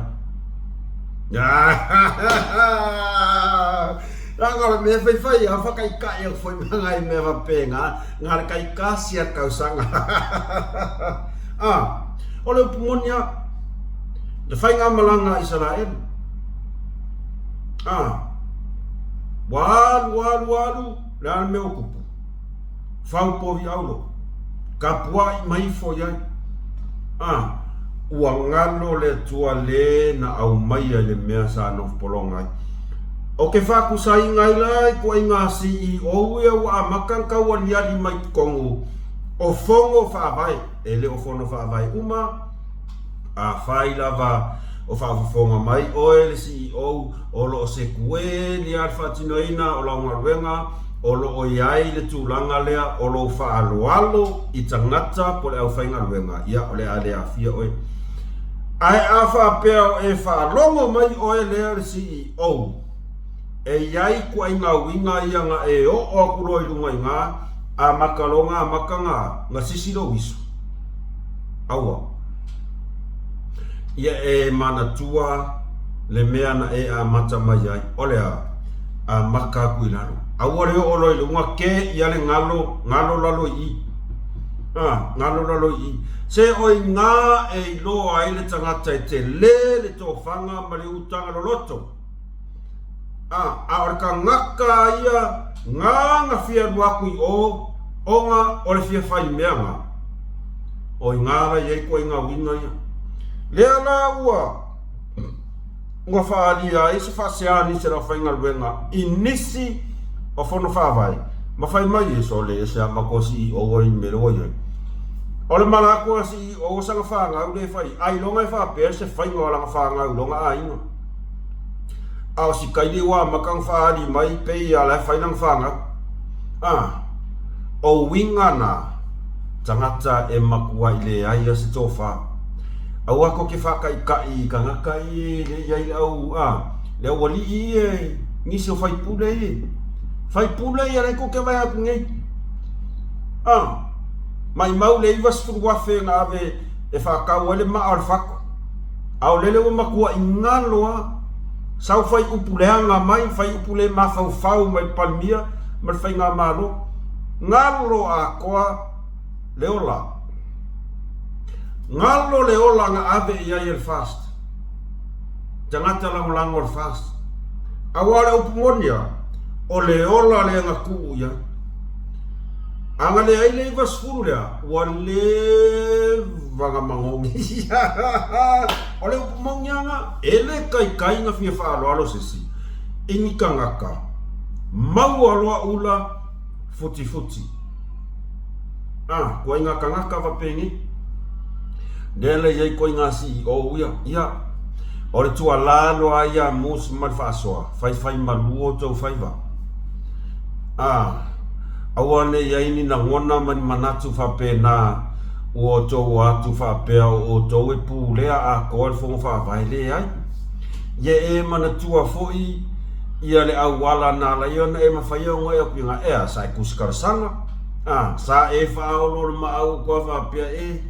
Leaga o le mea faifai a whakaikai aku foi ma ngai mea faapena, na le kaikasi a le tausaga. Ah, o le upu moni a, le faigamalaga a Isaraelu. Ah, ua alu alu alu, le a le mea ua tupu? Fau povi aulo, tapuai mai ifo i ai. A, ua galo le Atua lē na aumaia i le mea sa nofopologa ai. O ke faakusaina ai la i tuaiga CEO ia ua amata ona taualiali mai totonu o fono faavae, e le o fono faavae uma, Afai lava o faafofoga mai oe le CEO o lo o sekueli lava le faatinoina o lau galuega, o lo o i ai le tulaga lea o lou faaaloalo i tagata po o le aufaigaluega, ia o le a le aafia oe. Ae a faapea o e faalogo mai oe lea le CEO, E i ai ituaiga uiga ia na e oo aku loa i luga i ina, amata loa ona amata na, na sisi lou isu. Aua. Ia e manatua le mea na e amata mai ai. O le a? Amata aku i lalo. Aua le oo loa i luga, ke ia le galo, galo lalo i i. A, galo lalo i i. Se o i ina e iloa ai le tagata e tele le tofaga ma le utaga loloto. A, a o le tagata ia na na fia alu atu i o, ona o le fia fai mea na. O i na la i ai ituaiga uiga ia. Lea la ua ua faaalia ai se faasea a nisi o le aufaigaluega i nisi o fono faavae, ma fai mai e sole ese a matou CEO ai i le mea lea ua i ai. O le mala atu a CEO o sana fanau lea e fai, ailoga e faapea se faiga o lana fanau i lona aiga. A o si kaili ua amata ona faaali mai pei a la e fai lana fanau. A, o uiga na, tagata e matuai leai a se tofa. Aua tou te faataitai i tagata ia e le i ai le au, a, le aualii ia e, nisi o faipule ia. Faipule ia la e tou te vaai atu nei. A, maimau le 90,000 na ave e faatau ai le maa o le fatu. A o lele ua matuai galo a sau fai upu leaga mai, fai upu le mafaufau mai le Palemia ma le Faigamalo. Galo atoa le ola. Galo le ola na ave i ai e le FAST. Tagata lagolago o le FAST. Aua o le upu moni a, o le ola lea na tuu i ai. A na leai le 90 lea, ua leva na magogi. O le upu moni lava na, e le taitai na fia faaaloalo se isi i ni tagata maua loa ula futifuti. A, ituaiga tagata faapeni. Lea la i ai ituaiga CEO ia. Ia, o le tuualalo lava ia a Mus ma le faasoa, faifai malu outou faiva. A, aua ne i ai ni lagona ma ni manatu faapena ua outou o atu faapea o outou e pulea atoa le Fono Faavae. Leai. Ia e manatua foi ia le auala na ala ai ona e mafai ona e atu i ina, ea, sa e tusi talosaga, a, sa e faaoloolomaau atu lava faapea, e,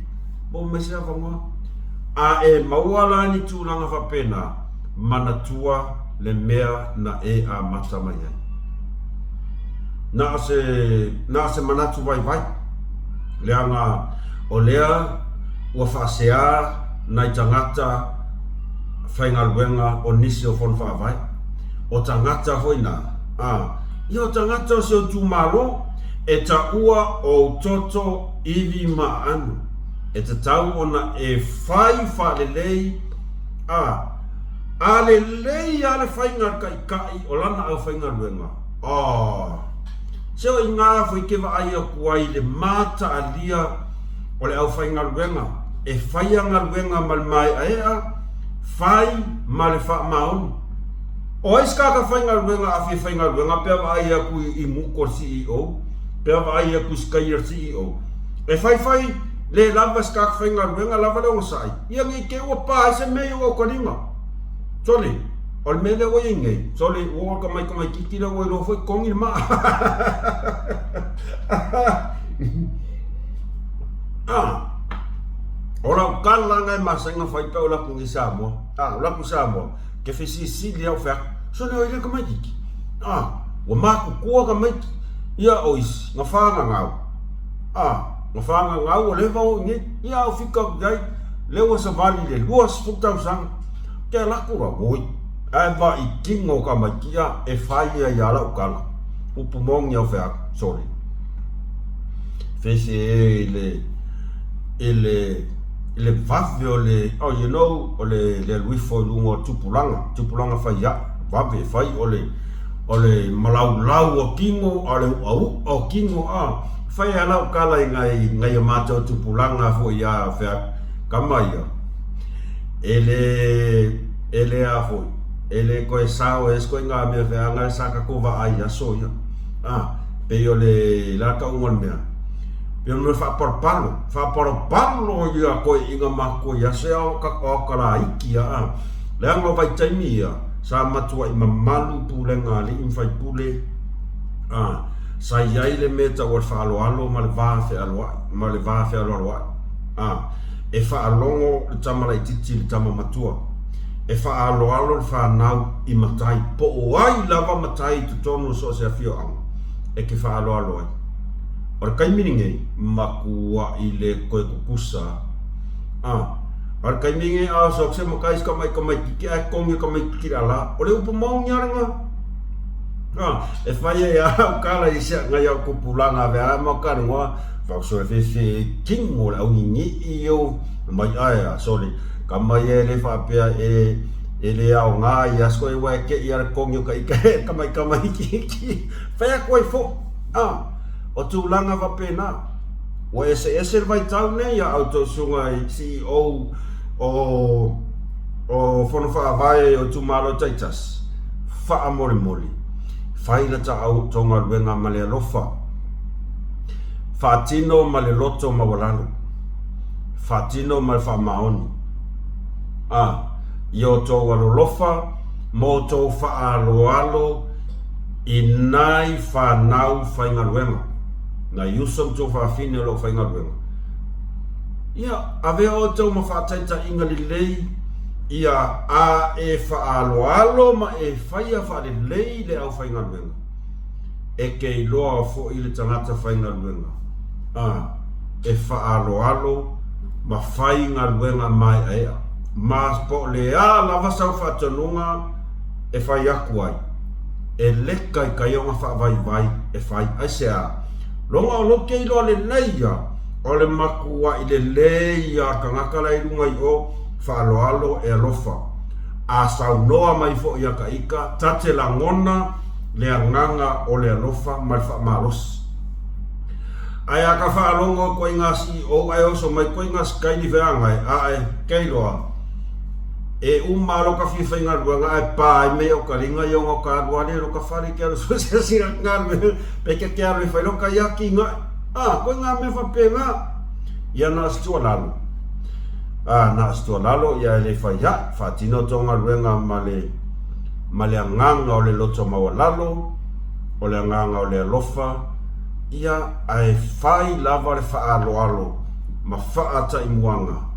maua mai se avanoa. A e maua la ni tulaga faapena, manatua le mea na e amata mai ai. Na o se, na o se manatu vaivai, leaga o lea ua faasea nai tagata faigaluega o nisi o Fono Faavae. O tagata foi na, a, ia o tagata o si ou itumalo, e taua ou toto, ivi ma aano. E tatau ona e fai faalelei, a, A lelei lava le faiga a le taitai o lana aufaigaluega, oh, se o i ina foi ke vaai aku ai i le mataalia o le aufaigaluega e faia galuega ma le maeaea, fai ma le faamaoni. O ai se tagata faigaluega a fia faigaluega pe a vaai aku i muku o le CEO, pe a vaai aku i se kai a le CEO, e faifai le lava se tagata faigaluega lava le onosai, Ia nei te ua pa ai se mea i ou aokalima. Sole, o le mea lea ua i ai nei, sole, ua oo ka mai tamaititi lea ua iloa foi totogi le maa. Ah, o lau tala lena e masani ona fai pe a ou alu atu nei i Samoa. Ah, ou alu atu i Samoa, ke Ke fesilisili au fea, sole oi le tamaititi. A, ua makutua tamaiti, ia o isi, na whangangau. A, na whangangau ua leva o i nei, ia au fika atu iai, lea ua savali i le 20 tausaga. Ke ala atu la, oi, ae vaai tino tamaiti a, e fai ai a lau tala. Upu moni au fea, sole. Fese e i le, i le, i le vave o le, oh you know, o le, le alu ifo i luga o tupulaga, tupulaga fai aʻu, vave e fai o le, o le malaulau o tino, a o le uʻauʻa o tino, a, fai a lau tala i nai, nai a matou tupulaga foi a fea, kama ia, e le, e le a foi, e le toe sao e se ituaiga mea feaga sa tatou vaai i aso ia, a, pei o le, le a tauga o le mea, Pei o le mea faapalopalo, faapalopalo ia toeaiina matutua i aso ia o aokalaiti ia a. Leaga o vaitaimi ia, sa matuai mamalu pulega a alii ma faipule, a, sa i ai le mea e tau o le faaaloalo ma le va fealoai, ma le va fealoaloai, a. E faalogo le tama laitiiti i le tama matua. E faaaloalo le fanau i matai, po o ai lava matai i totonu o so o se afioaga e te faaaloalo ai. O le taimi lenei, matuai le toe tutusa. A, o le taimi lenei a oso atu se matai i se tamai tamaititi ae togi e tamaititi le ala, o le upu maoni lava lena. A, e fai ai lava lau tala i se nai au tupulaga avea ai ma talanoa, fau sole fefe tino le auninii io, mai ae a sole, tama ia e le faapea e e le aoga ia aso e ua e kei a le togi o ka ika e tamai tamaititi. Fai atu ai foi. A, o tulaga faapena. Ua eseese le vaitau nei a outou susuga i CEO o o Fono Faavae o itumalo taitasi, faamolemole, fai la ta outou galuega ma le alofa, faatino ma le loto maualalo, faatino ma le faamaoni, a, i outou alolofa ma outou faaaloalo i nai fanau faigaluega, nai uso ma tuafafine o lo o faigaluega, ia, avea outou ma faataitaiga lelei, ia a e faaaloalo ma e faia faalelei le aufaigaluega, e te iloa foi le tagata faigaluega, a e faaaloalo ma fai galuega maeaea, ma po o le a lava sau faatonuga e fai atu ai. E le taitai ona faavaivai e fai. Aisea? Loga o lou te iloa lelei ia, o le matuai lelei ia o le tagata la i luga i o, faaaloalo e alofa. A saunoa mai foi ia ta ita, ta te lagona le agaga o le alofa ma le faamalosi. Ae a ka faalogo ituaiga CEO ae oso mai ituaiga sikaini feagai, ae, ke iloa, E uma lo ka fia faigaluega ae pa ai mea o ka linga ia ona o ka alu ale lo ka fale ke alu sue se si galuega pe ke ke alu e fai lo ka iaki nga a koe nga mea faapena ia na o se tuualalo a na o se tuualalo ia e le fai aʻe faatino tou galuega ma le ma le agaga o le loto maualalo o le agaga o le alofa ia ae fai lava le faaaloalo ma faataimuaga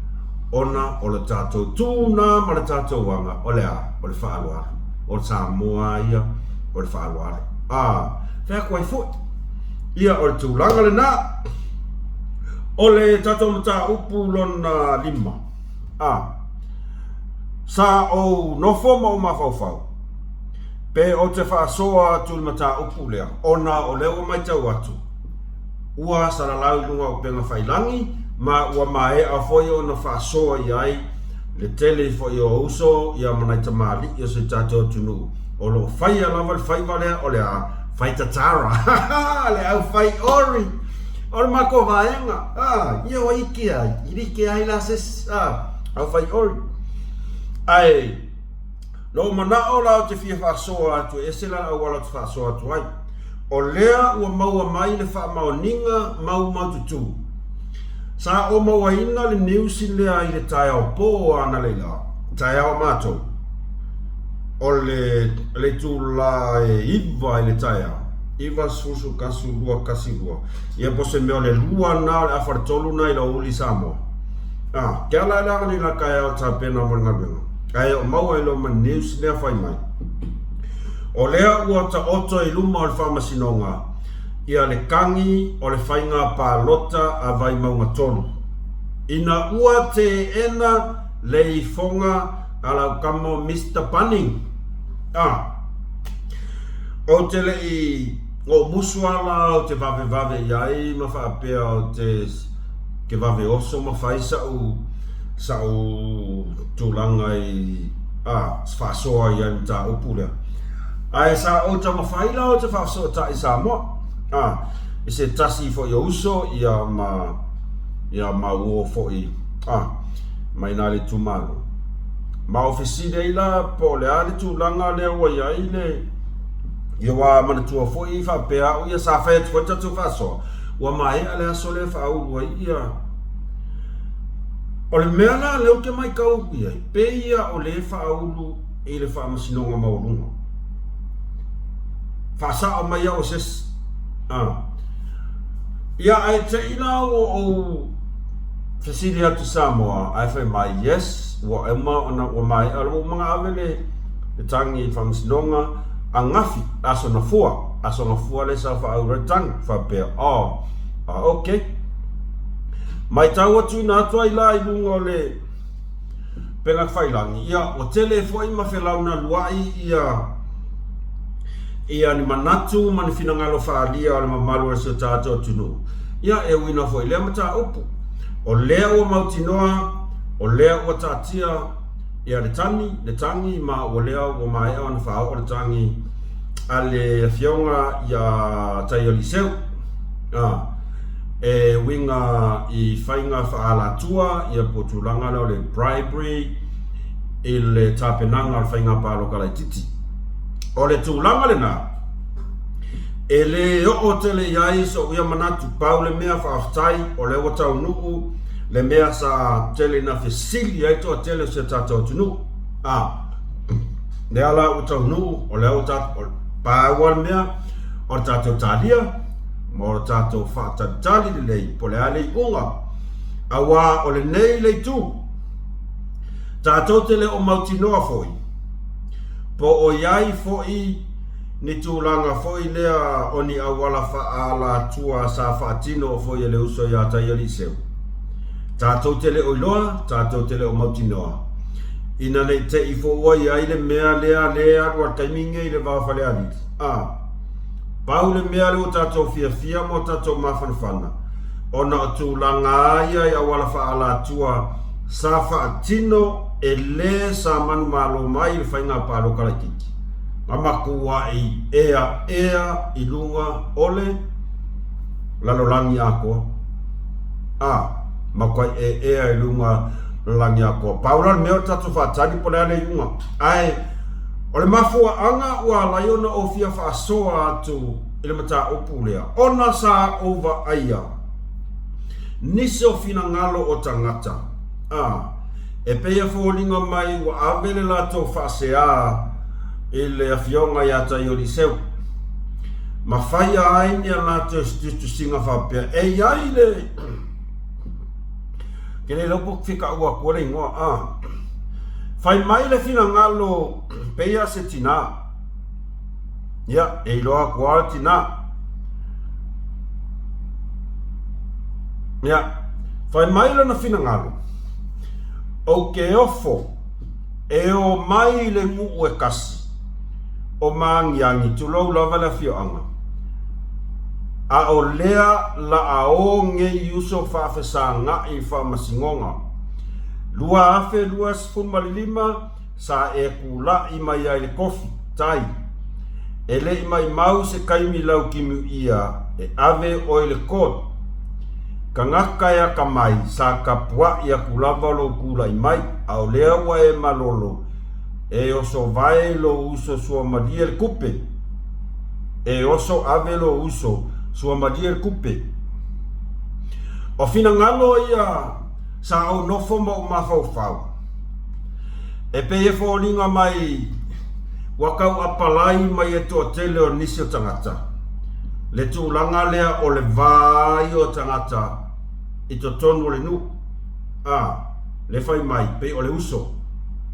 ona o le tatou tu na ma le tatou aga, o le a? O le faaaloalo. O le Samoa ia, o le faaaloalo. A, fai atu ai foi. Ia, o le tulaga lena. O le tatou mataupu lona lima. A, sa ou nofo ma ou mafaufau, pe ou te faasoa atu i le mataupu lea, ona o lea ua matau atu, Ua salalau i luga o upega failangi, ma ua maea foi ona faasoa i ai le tele foi o uso ia ma nai tamalii o si tatou atunuu o lo o faia lava le faiva lea o le a fai tatara le au fai ori o le matou vaega a ia ua iki ai i like ai la se isi a au fai ori ae Lou manao la ou te fia faasoa atu e ese la le auala ou te faasoa atu ai. O lea ua maua mai le faamaoniga maumaututu. Sa ou mauaina le niusi lea i le taeao po analeila, taeao a matou, o le le itula e 9 i le taeao, 9 11 2 1 2, ia po o se mea o le 2 na o le afa le 3 na i le aoauli i Samoa. A, ke ala e leaga nei la taeao tapena mo le galuega. Ae o maua i loma news lea fai mai, o lea ua taoto i luma o le Faamasinoga ia le kagi o le faiga palota a Vaimauga 3. Ina ua teena le ifoga a lau kama o Mister Bunning. A. Ou te le i ou musu a la ou te vavevave i ai ma faapea ou te ke vave oso ma fai sa'u sa'u tulaga i a faasoa i ai le mataupu lea. Ae sa ou taumafai la ou te faafesootai i Samoa a i se tasi foi o uso ia ma ia ma uo foi a mai na le itumalo. Ma ou fesili ai la po o le a le tulaga lea ua i ai le ia ua manatua foi faapea au ia sa fai atu foi le tatou faasoa ua maea le aso lea e faaulu ai ia. O le mea la lea ou te matau atu i ai, pei ia o lea e faaulu i le Faamasinoga Maualuga. Faasao mai au e se isi. Ah. Ia ae te i la ua ou fesili atu i Samoa ae fai mai, yes, ua uma ona ua maea ua uma ona ave le le tagi i le Faamasinoga angafi, aso Gafua, aso Gafua lea sa faaulu ai le tagi. Faapea, oh, ah, okay. Matau atu ina atu ai la i luga o le pegafailangi, ia, ua tele foi ma felaunaluai ia ia ni manatu ma ni finagalo faaalia o le mamalu o si o tatou atunuu. Ia, e uiga foi i lea mataupu. O lea ua mautinoa, o lea ua taatia ia le tani, le tagi ma ua lea ua maea ona faaoo le tagi a le Afioga ia Taialiseu. A, e uiga i faiga faaalatua ia po o tulaga lea o le bribery i le tapenaga o le faiga palota laitiiti. O le tulaga lena, e le oo tele i ai so'u ia manatu, pau le mea faafetai o lea ua taunuu le mea sa tele ina fesili ai toatele o si o tatou atunuu. A, lea la ua taunuu, o lea ua tatou, pau lava le mea o le tatou talia ma o le tatou faatalitali lelei po o le a le iuga, aua o lenei le itu, tatou te le o mautinoa foi po o i ai foi ni tulaga foi lea o ni auala faaalatua sa faatino foi e le uso ia Taialiiseu. Tatou te le o iloa, tatou te le o mautinoa. Ina ne i te i foi ua i ai le mea lea lea e alu a le taimi nei i le va o Falealili. A. Pau le mea lea ua tatou fiafia ma o tatou mafanafana, ona o tulaga a ia i auala faaalatua sa faatino e le sa manumalo mai i le faiga palota laitiiti, na matuai eaea i luga o le lalolagi atoa. A, matuai eaea i luga lalolagi atoa. Pau la le mea o le tatou faatali po o le a le iuga. Ae o le mafuaaga ua ala ai ona ou fia faasoa atu i le mataupu lea, ona sa ou vaaia nisi o finagalo o tagata, a, e pei e foliga mai ua ave le latou faasea i le Afioga ia Taioliiseu, ma faia ai ni a latou tusitusiga faapea, e i ai le Ke le iloa po o fia taua atua le igoa, a. Fai mai le finagalo peia se tinā. Ia, e iloa atu lava le tinā. Ia, fai mai lona finagalo, Ou te ofo e o mai i le nuu e kasi o Maagiagi, tulou lava le afioaga, a o lea la a o nei uso faafesagaʻi i Faamasinoga 2025 sa e kulaʻi mai ai le kofi, tai. E le i maʻimau se kaimi laukimu ʻia e ave ʻoe i le court. Kagaka e akamai, sa kapuaʻi aku lava lou kulaʻi mai, a o lea ua e malolo, e oso vae lou uso suamalie le kupe. E oso ave lou uso suamalie le kupe. O finagalo ia sa ou nofo ma ou mafaufau. E pei e foliga mai ua tau apalai mai e toatele o nisi o tagata le tulaga lea o le va ia o tagata i totonu o le nuu, a, le fai mai pei o le uso.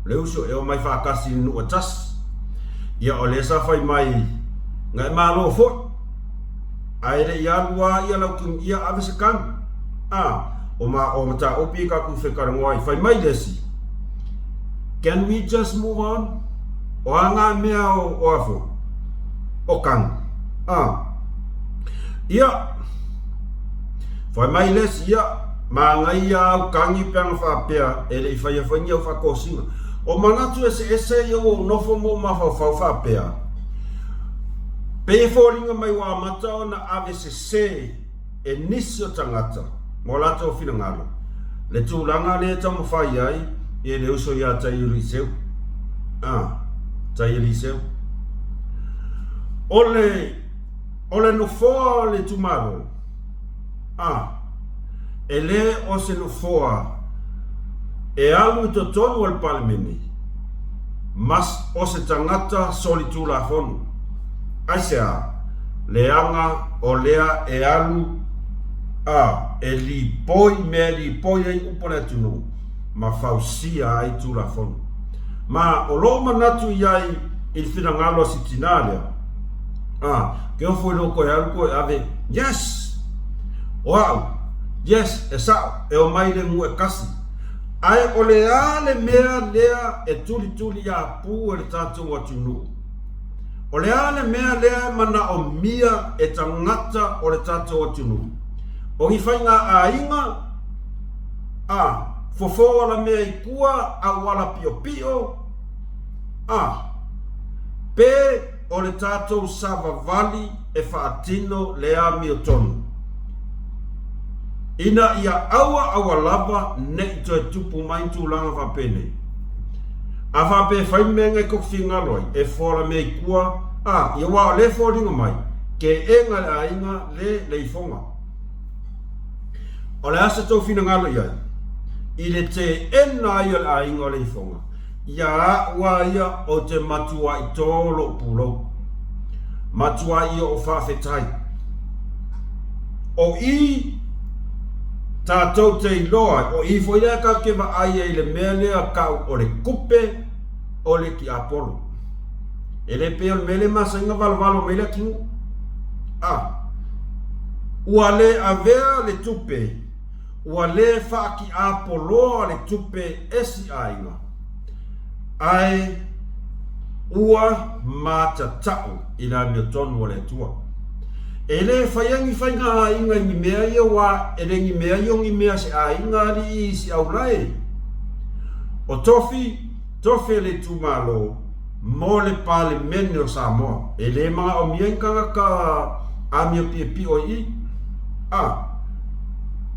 Le uso e omai faatasi i le nuu e tasi. Ia o lea sa fai mai na e malo foi. Ae le i alu a ia lau king ia ave se kanu. A, o ma o mataupu ia tatou fetalanoa ai. Fai mai le isi, Can we just move on? O a ngā mea o, o a foi? O kanu. A. Ia, fai mai le isi, ia, manaia au kani pe ana faapea e le i faia foi ni au faatosina. O manatu eseese ia ua ou nofo ma ou mafaufau faapea, Pei e foliga mai ua amata ona ave sese e nisi o tagata ma o latou finagalo le tulaga lea e taumafai ai e le uso ia Taieliseu. A, Taieliseu. O le, o le nofoa o le itumalo, a, e le o se nofoa e alu i totonu o le Palemene, ma o se tagata solitulafono. Aisea? Leaga o lea e alu a e lipoi mea e lipoi ai upu a le atunuu ma fausia ai Tulafono. Ma o lou manatu i ai i le finagalo a si tinā lea, a, ke ofo i lou koe alu koe ave, yes! O au, yes, e sa'o, e omai le nuu e kasi. Ae o le a le mea lea e tulituli iā pū e le tatou atunuu? O le a le mea lea e manaomia e tagata o le tatou atunuu? O ni faiga aiga, a, fofo alamea i tua, auala piopio, a, pe o le tatou savavali e faatino le amiotonu, ina ia aua aua lava ne i toe tupu mai tulaga faapenei. A faapea e fai le mea na i kou fingalo ai, e fola mea i tua, a, ia aua o lea e foliga mai, ke ega le aiga le le ifoga. O le a se tou finagalo i ai? I le teena ai o le aiga o le ifoga, ia a'u a ia ou te matua'i tō lo'u pulou. Matua'i o'u faafetai. O i tatou te iloa ai, o i foi lea tatou te vaai ai i le mea lea tau o le tupe o le tiapolo. E le pei o le mea lea e masani ona valevalo mai le atunuu. A, ua le avea le tupe, ua le faatiapoloa le tupe e si aiga, ae ua matatau i le amiotonu o le Atua. E le faia ni faiga aiga i ni mea ia aua e le ni mea ia o ni mea se aiga alii i si aulae. O tofi, tofi a le itumalo mo le Palemene o Samoa. E le manaomia ni tagata amio piopio i i. A,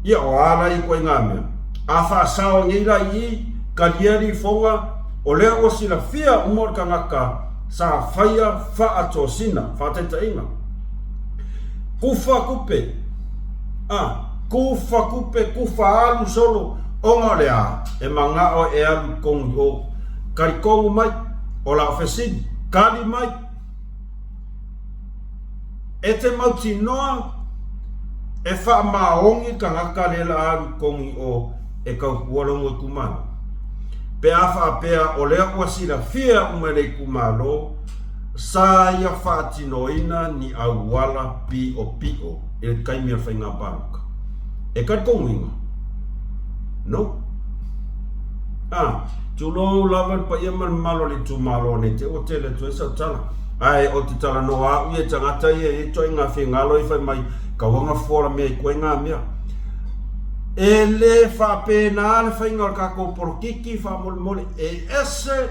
ia o a la ia ituaiga mea? A faasao nei la i i, talia lifoga, o lea ua silafia uma o le tagata sa faia faatosina, faataitaiga. Kufa kupe, a, kufa kupe, kufa alu solo, ona o le a? E manao e alu i tonu i o. Kali tonu mai, o lau fesili, kali mai. E te mautinoa e faamaoni tagata le la alu i tonu i o e tautua lona itumalo. Pe a faapea o lea ua silafia uma e le itumalo, sa ia faatinoina ni auala piopio i le taimi o le faiga palota. E talitonuina? No. A, tulou lava le paia ma le mamalu o le itumalo nei te ua tele atu ai sau tala. Ae o te talanoa a'u ia i tagata ia e i ai ituaiga fegalo ia fai mai, kauaga fola mea i ituaiga mea. E le faapena le faiga o le tatou polokiki faamolemole, e ese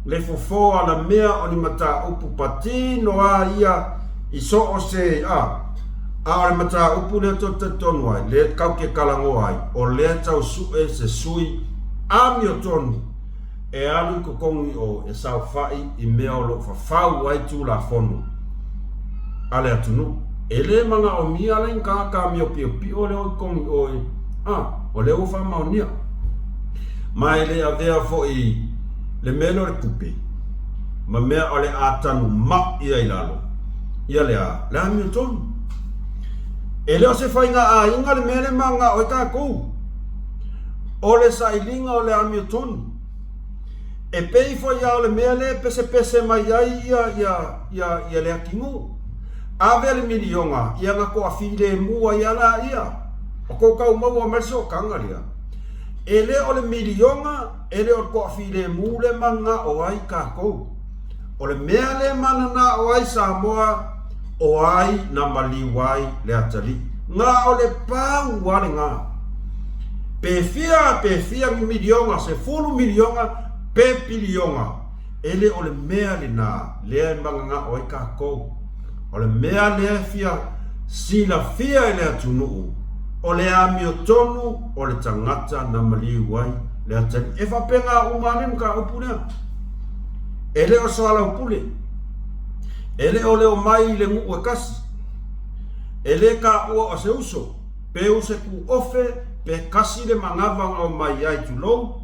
le fofo alamea o ni mataupu patino a ia i so o se a, a o le mataupu lea tou te talitonu ai, lea tatou te talanoa ai, o lea tau su'e se sui amiotonu e alu i totonu i o e saofai i mea o lo o fafau ai Tulafono a le atunuu. E le manaomia la ni tagata amiopiopio lea o i totonu i o e, a, o lea ua faamaonia. Ma e le avea foi le mea lea o le tupe ma mea o le a tanumai ai lalo ia le a, le amiotonu. E le o se faiga aiga le mea lea e manao ai tatou. O le sailiga o le amiotonu. E pei foi a o le mea lea e pesepese mai ai ia, ia, ia, ia Leatinuu. Ave le miliona, ia na toafilemu ai a laia. O tou tau maua mai le sootaga lea. E le o le miliona, e le o le toafilemu lea e mananao ai tatou. O le mea lea e mananao ai Samoa, o ai na maliu ai le atalii. Na o le pau lava lena. Pe fia, pe fia ni miliona, 10 miliona pe piliona, e le o le mea lena lea e mananao ai tatou. O le mea lea e fia silafia e le atunuu, o le amiotonu o le tagata na maliu ai le atalii. E faapena uma lava le mataupu lea. E le o soalaupule, e le o le omai i le nuu e tasi, e le taua o se uso, pe o se tuofe, pe tasi le manava na omai ai, tulou.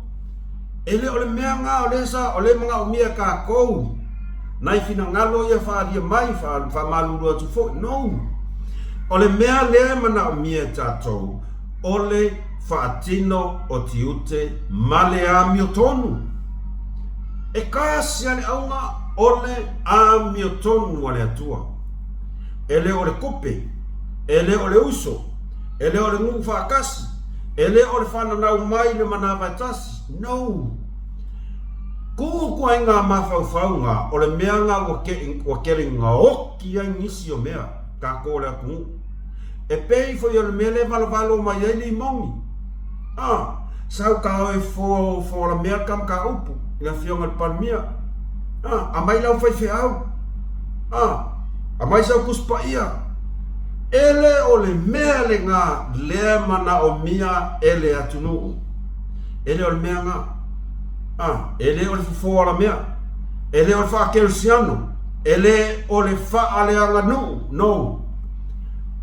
E le o le mea na o lea sa, o lea e manaomia e tatou nai finagalo ia faaalia mai, faamalulu atu foi. No. O le mea lea e manaomia e tatou, o le faatino o tiute ma le amiotonu. E tasi lava le auga, o le amiotonu a le Atua. E le o le tupe, e le o le uso, e le o le nuu faatasi, e le o le fananau mai i le manava e tasi. No! Tuu ituaiga mafaufauga o le mea na ua tele gaoki ai nisi o mea tatou o le atunuu. E pei foi o le mea lea e valovalo mai ai limoni. A, sau ta oe fo, foalamea le ta mataupu i le afioga i le Palemia. A, aumai lau faifeau. A, aumai sau Tusi Paia. E le o le mea lena lea e manaomia e le atunuu. E le o le mea lena. A, e le o le fofo alamea. E le o le faakerisiano. E le o le faaleaganuu. No.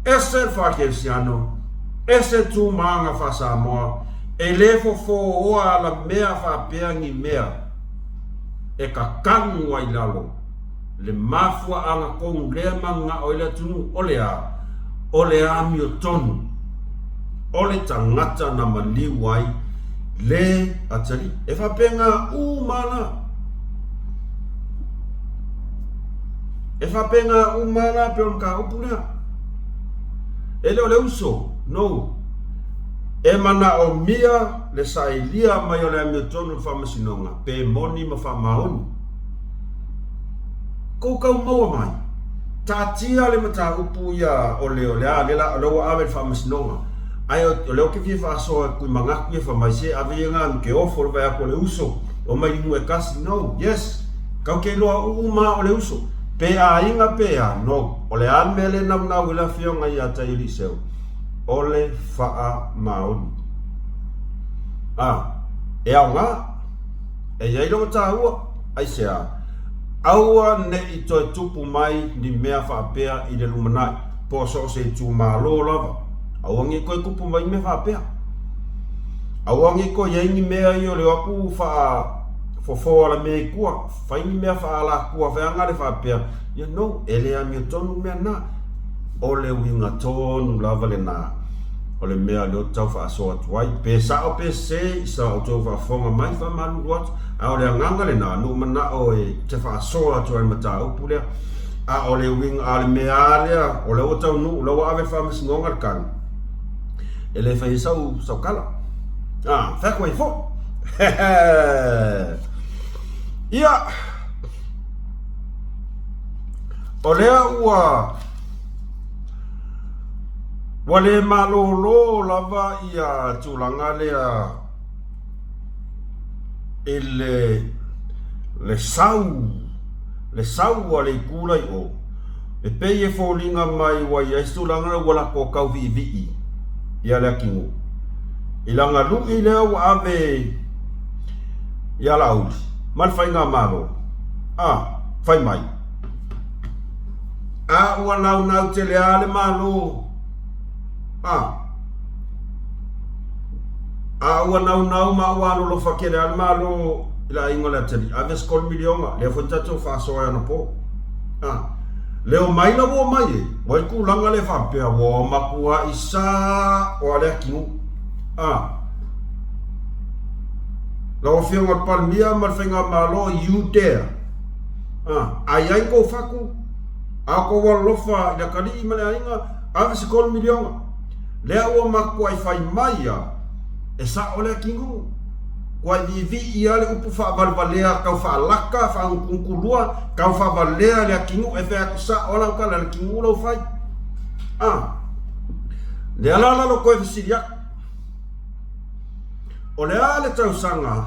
Ese le faakerisiano, ese tu ma aga faa-Samoa, e le fofooa alamea faapea ni mea e kakanu ai lalo le mafuaaga tonu lea mananao ai le atunuu, o le a? O le amiotonu, o le tagata na maliu ai le atalii. E faapena uma la. E faapena uma la pei o le mataupu lea. E le o le uso, no. E manaomia le sailia mai o le amiotonu i le faamasinoga pe moni ma faamaoni. Kou tau maua mai, taatia le mataupu ia o le o le a, lea o lea ua ave i le faamasinoga. Ae o lea ou te fia faasoa atu i manatu ia fai mai se ave ia na ke ofo le vaai atu o le uso, omai i nuu e tasi. No, yes. Kau te iloa uma o le uso, pe aiga pe a, no. O le a le mea lea e naunau ai le afioga ia Taialiiseu? O le faamaoni. A, e aoga, e i ai lona taua, aisea? Aua ne i toe tupu mai ni mea faapea i le lumanai, po o so o se itumalo lava. Aua ne i toe tupu mai ni mea faapea. Aua ne i toe i ai ni mea ia o le o atu faa fofo alamea i tua, fai ni mea faaalatua feaga le faapea, you know, e le amiotonu mea na. O le uiga tonu lava lena o le mea lea ou te tau faasoa atu ai. Pe sao pe sese i sa outou faafofoga mai, faamalulu atu. A o le agaga lena, na ou manao e te faasoa atu ai i le mataupu lea. A o le uiga, a o le mea lava lea, o lea ua taunuu, o lea ua ave i le faamasinoga le tali, e le fai ai sau, sau tala. A, fai atu ai foi. Ia, o lea ua ua le malolo lava ia tulaga lea i le le sau le sau a le itu la i o, e pei e foliga mai ua i ai se tulaga lea ua latou tau viivii ia Leatinuu i lana lui lea ua ave ia Laauli ma le faigamalo a fai mai a ua naunau tele lava le Malo a a ua naunau ma ua alolofa tele lava le Malo i le aiga o le atalii, ave se $3 miliona, lea foi na tatou faasoa ai anapo. A, le omai la ua omai e, ua i tulaga lea faapea, ua matuai sao lava le atunuu. A. Lau Afioga i le Palemia ma le Faigamalo, you dare. A, a i ai kou faku, a o kou alolofa i le atalii ma le aiga, ave se $3 miliona. Lea ua matuai fai mai a, e sa'o le atinuu. Tuai viivii a le upu faavalevalea tau faalaka, faagutugutu-lua, tau faavalea le atinuu e fai atu sa'o a lau tala le atinuu lau fai. A, lea la la lou toe fesili atu. O le a le tausaga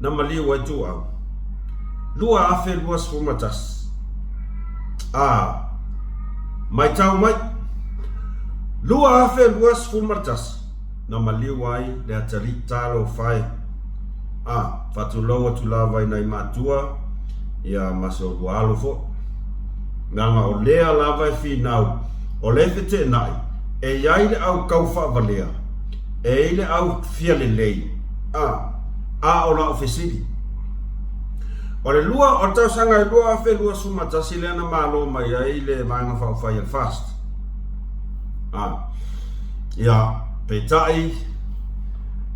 na maliu ai Tuuau? 2021. A, matau mai, 2021 na maliu ai le atalii talofa e. A, faatulou atu lava i nai matua, ia ma se olua alo foi. Leaga o lea lava e finau, o le feteenai, e i ai le au tau faavalea, e i ai le au fia lelei, a, a o lau fesili. O le lua, o le tausaga e 2021 lea na malo mai ai le Vaega Faaupufai a le FAST. A, ia, peitai,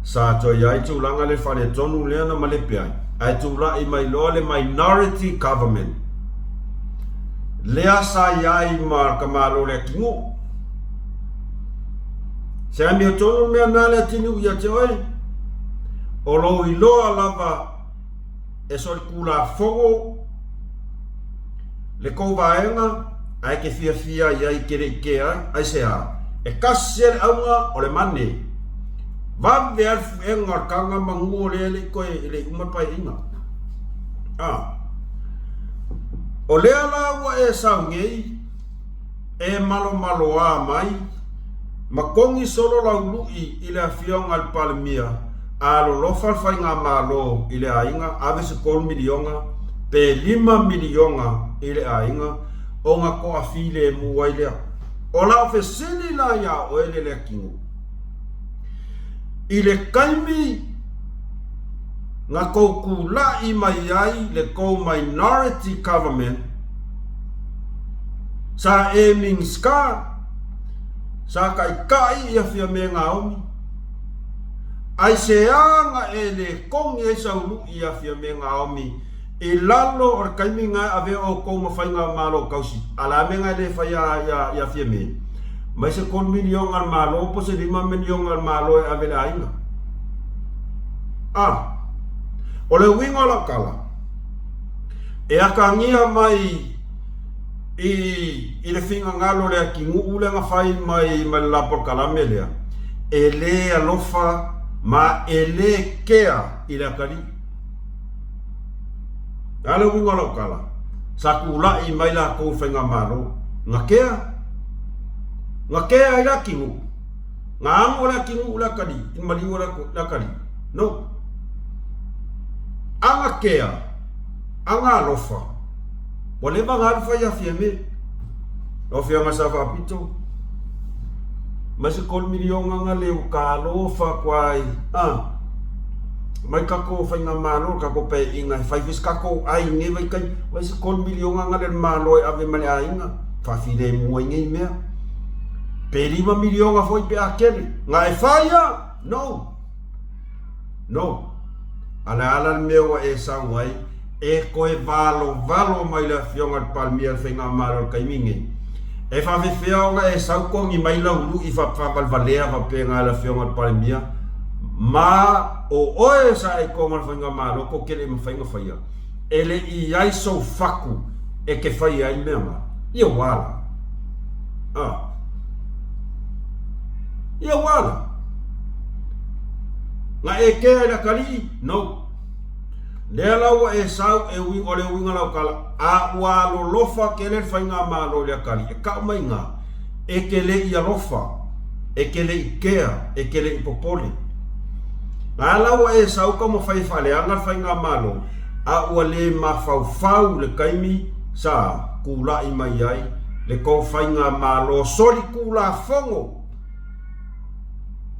sa toe i ai tulaga le faaletonu lea na malepe ai, ae tulai mai loa le Minority Government, lea sa i ai ma le tamalo o le atunuu. Se amiotonu le mea na le atinuu ia te oe? O lou iloa lava e solitulafono le tou vaega ae te fiafia i ai te le i kea ai. Aisea? E tasi le auga o le mane. Vave lava le fuega o le taga manu o lea e le i toe e le i uma le paeaiga. A. O lea la ua e sau nei e malomaloa mai ma kogi solo lau lui i le Afioga i le Palemia a alolofa le Faigamalo i le aiga ave se $3 miliona pe $5 miliona i le aiga ona toafilemu ai lea. O lau fesili la iā oe le Leatinuu, i le taimi na tou tulai mai ai le tou minority government, sa e Minisita, sa taitai ia Fiame Naomi, aisea na e le togi ai sau lui ia Fiame Naomi i lalo o le taimi na e avea outou ma Faigamalo tausi, a o le a mea na e le faia ia Fiame? Mai se $3 miliona a le Malo po o se $5 miliona a le Malo e ave i le aiga. A. O le uiga o lau tala, e atagia mai i, i le finagalo o le atinuu lea na fai mai ma le la polokalame lea, e le alofa ma e le kea i le atalii. O le a le uiga o lau tala? Sa tulai mai latou i faigamalo, na kea, na kea ai le atinuu. Na ago le atinuu le atalii, i le maliu o le atalii. No. Aga kea, aga alofa, ua leva na alu fai ia Fiame. Lau Afioga Sa Faapito, mai se $3 miliona na le ua talofa atu ai, ah, mai tatou faigamalo, tatou paeaiga e fai foi se tatou ai i lenei vaitaimi, mai se $3 miliona na le Malo e ave ma le aiga, faafilemu ai nei mea. Pe $5 miliona foi pe a tele, na e fai a? No! No. A le a la le mea ua e sau ai, e toe valovalo mai le Afioga i le Palemia i le Faigamalo i le taimi lenei. E faafefea ona e sau togi mai lau lui faavalevalea faapena e le Afioga i le Palemia, ma o oe sa e i totonu o le Faigamalo tou te le i mafai ona faia. E le i i ai sou faku e te faia ai le mea na. Ia ua ala. A. Ia ua ala. Na e kea i le atalii? No. Lea la ua e sau e ui, o le uiga lau tala, a ua alolofa tele le faigamalo i le atalii, e kau mai iga, e te le i alofa, e te le i kea, e te le i popole. A la ua e sau taumafai e faaleaga le faigamalo, a ua le mafaufau le taimi sa tulai mai ai le tou faigamalo solitulafono.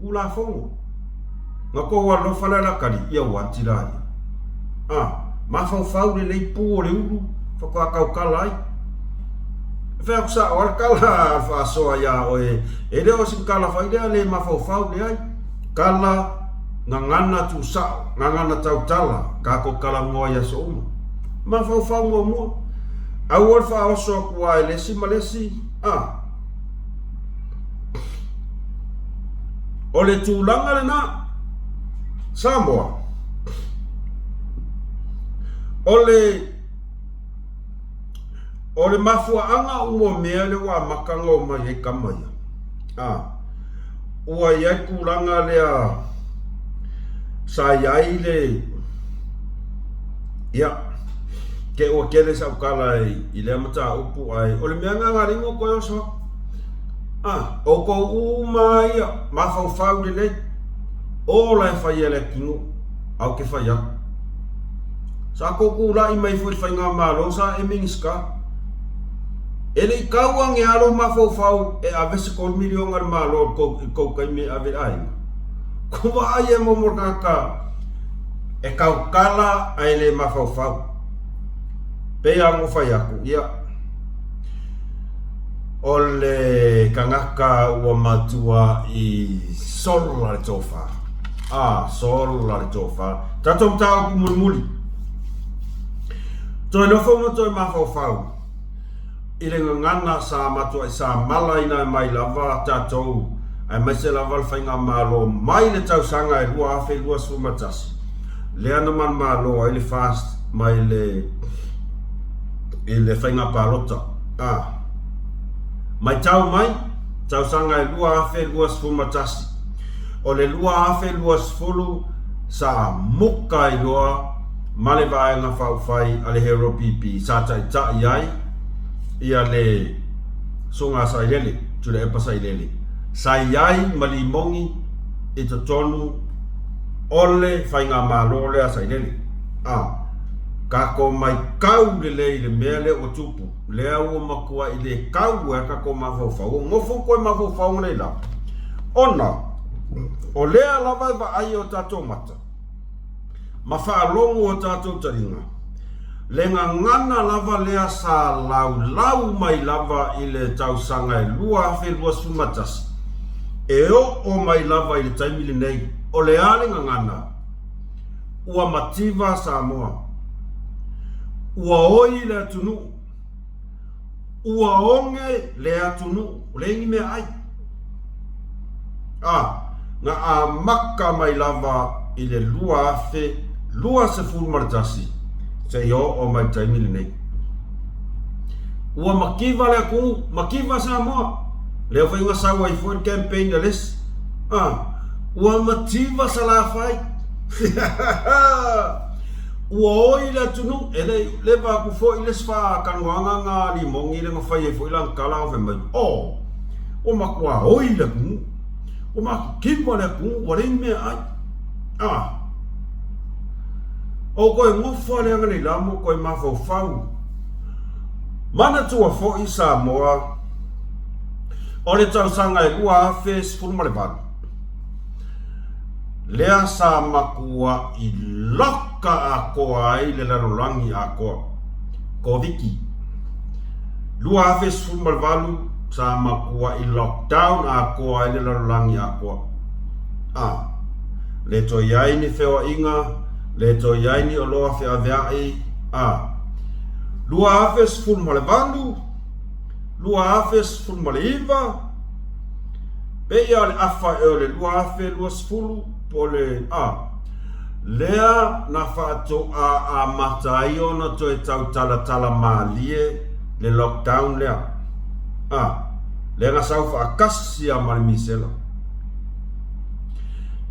Tulafono. Na tou alofa la la kali, ia ua ati la ia. A, mafaufau lelei pu o le ulu, faatoa tautala ai. E fai atu sao lava le tala a le faasoa ia oe, e le o se tala foi lea le mafaufau, leai. Tala. Gagana tuusao, gagana tautala, kakou talanoa i aso uma. Mafaufau muamua. Aua le faaoso atu lava i le isi ma le isi, a. O le tulaga lena, Samoa, o le O le mafuaaga uma o mea lea ua amata ona omai ai tama ia, a, ua i ai tulaga lea sa i ai le, ia, te ua tele sau tala i lea mataupu, ae o le mea lena na ala ai ona toe oso atu. A, outou uma lava ia, mafaufau lelei, ola e fai e Leatinuu, ae ou te fai atu. Sa tou tulai mai foi i le faigamalo sa e Minisita. E le i tau ane lava lou mafaufau e ave se $3 miliona a le Malo i le tou taimi e ave i le aiga. Ua vaai e momo le tagata e tautala ae le mafaufau. Pei lava ona ou fai atu, ia, o le tagata ua matuai sola le tofa. A, sola le tofa. Tatou mataupu mulimuli. Toe nofo ma toe mafaufau i le gagana sa matuai samalaina mai lava tatou aemaise lava le faigamalo mai le tausaga e 2021 lea na manumalo ai le FAST mai le i le faiga palota. A, matau mai, tausaga e 2021, o le 2020 sa muka ai loa ma le Vaega Faaupufai a le Hero PP sa taitai ai ia le Susuga a Sailele, Tuilaepa Sailele, sa i ai ma Limogi i totonu o le faigamalo lea a Sailele. A tatou maitau lelei i le mea lea ua tupu, lea ua matuai le tau ai tatou mafaufau, ua nofo toe mafaufau nei la, ona o lea lava e vaai e o tatou mata ma faalogo o tatou taliga, le gagana lava lea sa laulau mai lava i le tausaga e 2021, e oo mai lava i le taimi lenei, o le a le gagana? Ua mativa Samoa. Ua oi le atunuu. Ua oge le atunuu, ua leai ni meaai. A, na amata mai lava i le 2021 seia oo mai i le taimi lenei. Ua mativa le atunuu, mativa Samoa. Lea foi na sau ai foi le campaign a le isi. A, ua mativa Salafai. Ua oi le atunuu, e le i leva atu foi le isi faatalanoaga na a Limogi lea na fai ai foi lana tala na fai mai, Oh, ua matua oi le atunuu, ua matitiva le atunuu, ua leai ni meaai. Ah, o toe nofo lava lea nei la ma toe mafaufau. Manatua foi Samoa o le tausaga e 2018, lea sa matuai loka atoa ai le lalolagi atoa, Koviti. 2018 sa matuai lockdown atoa ai le lalolagi atoa. A, le toe i ai ni feoaiga, le toe i ai ni oloa feaveai, a. 2018, 2019, Pei o le afa ea o le 2020 po o le a, lea na faatoa amata ai ona toe tau talatala malie le lockdown lea, a, lea na sau faatasi lava ma le misela.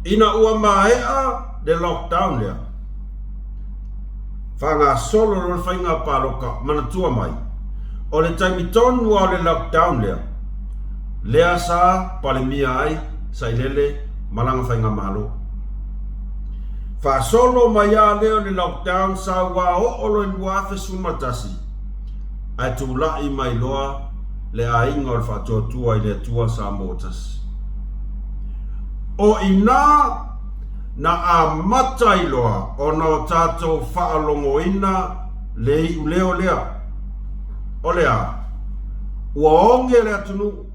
Ina ua maea le lockdown lea, faagasolo loa le faiga palota, manatua mai, o le taimi tonu lava o le lockdown lea, lea sa Palemia ai Sailele ma lana faigamalo. Faasolo mai a lea o le lockdown sa ua oo loa i 2011 ae tulai mai loa le aiga o le Faatuatua i le Atua Samoa Tasi. O i ina na amata ai loa ona o tatou faalogoina le iuleo lea. O le a? Ua oge le atunuu.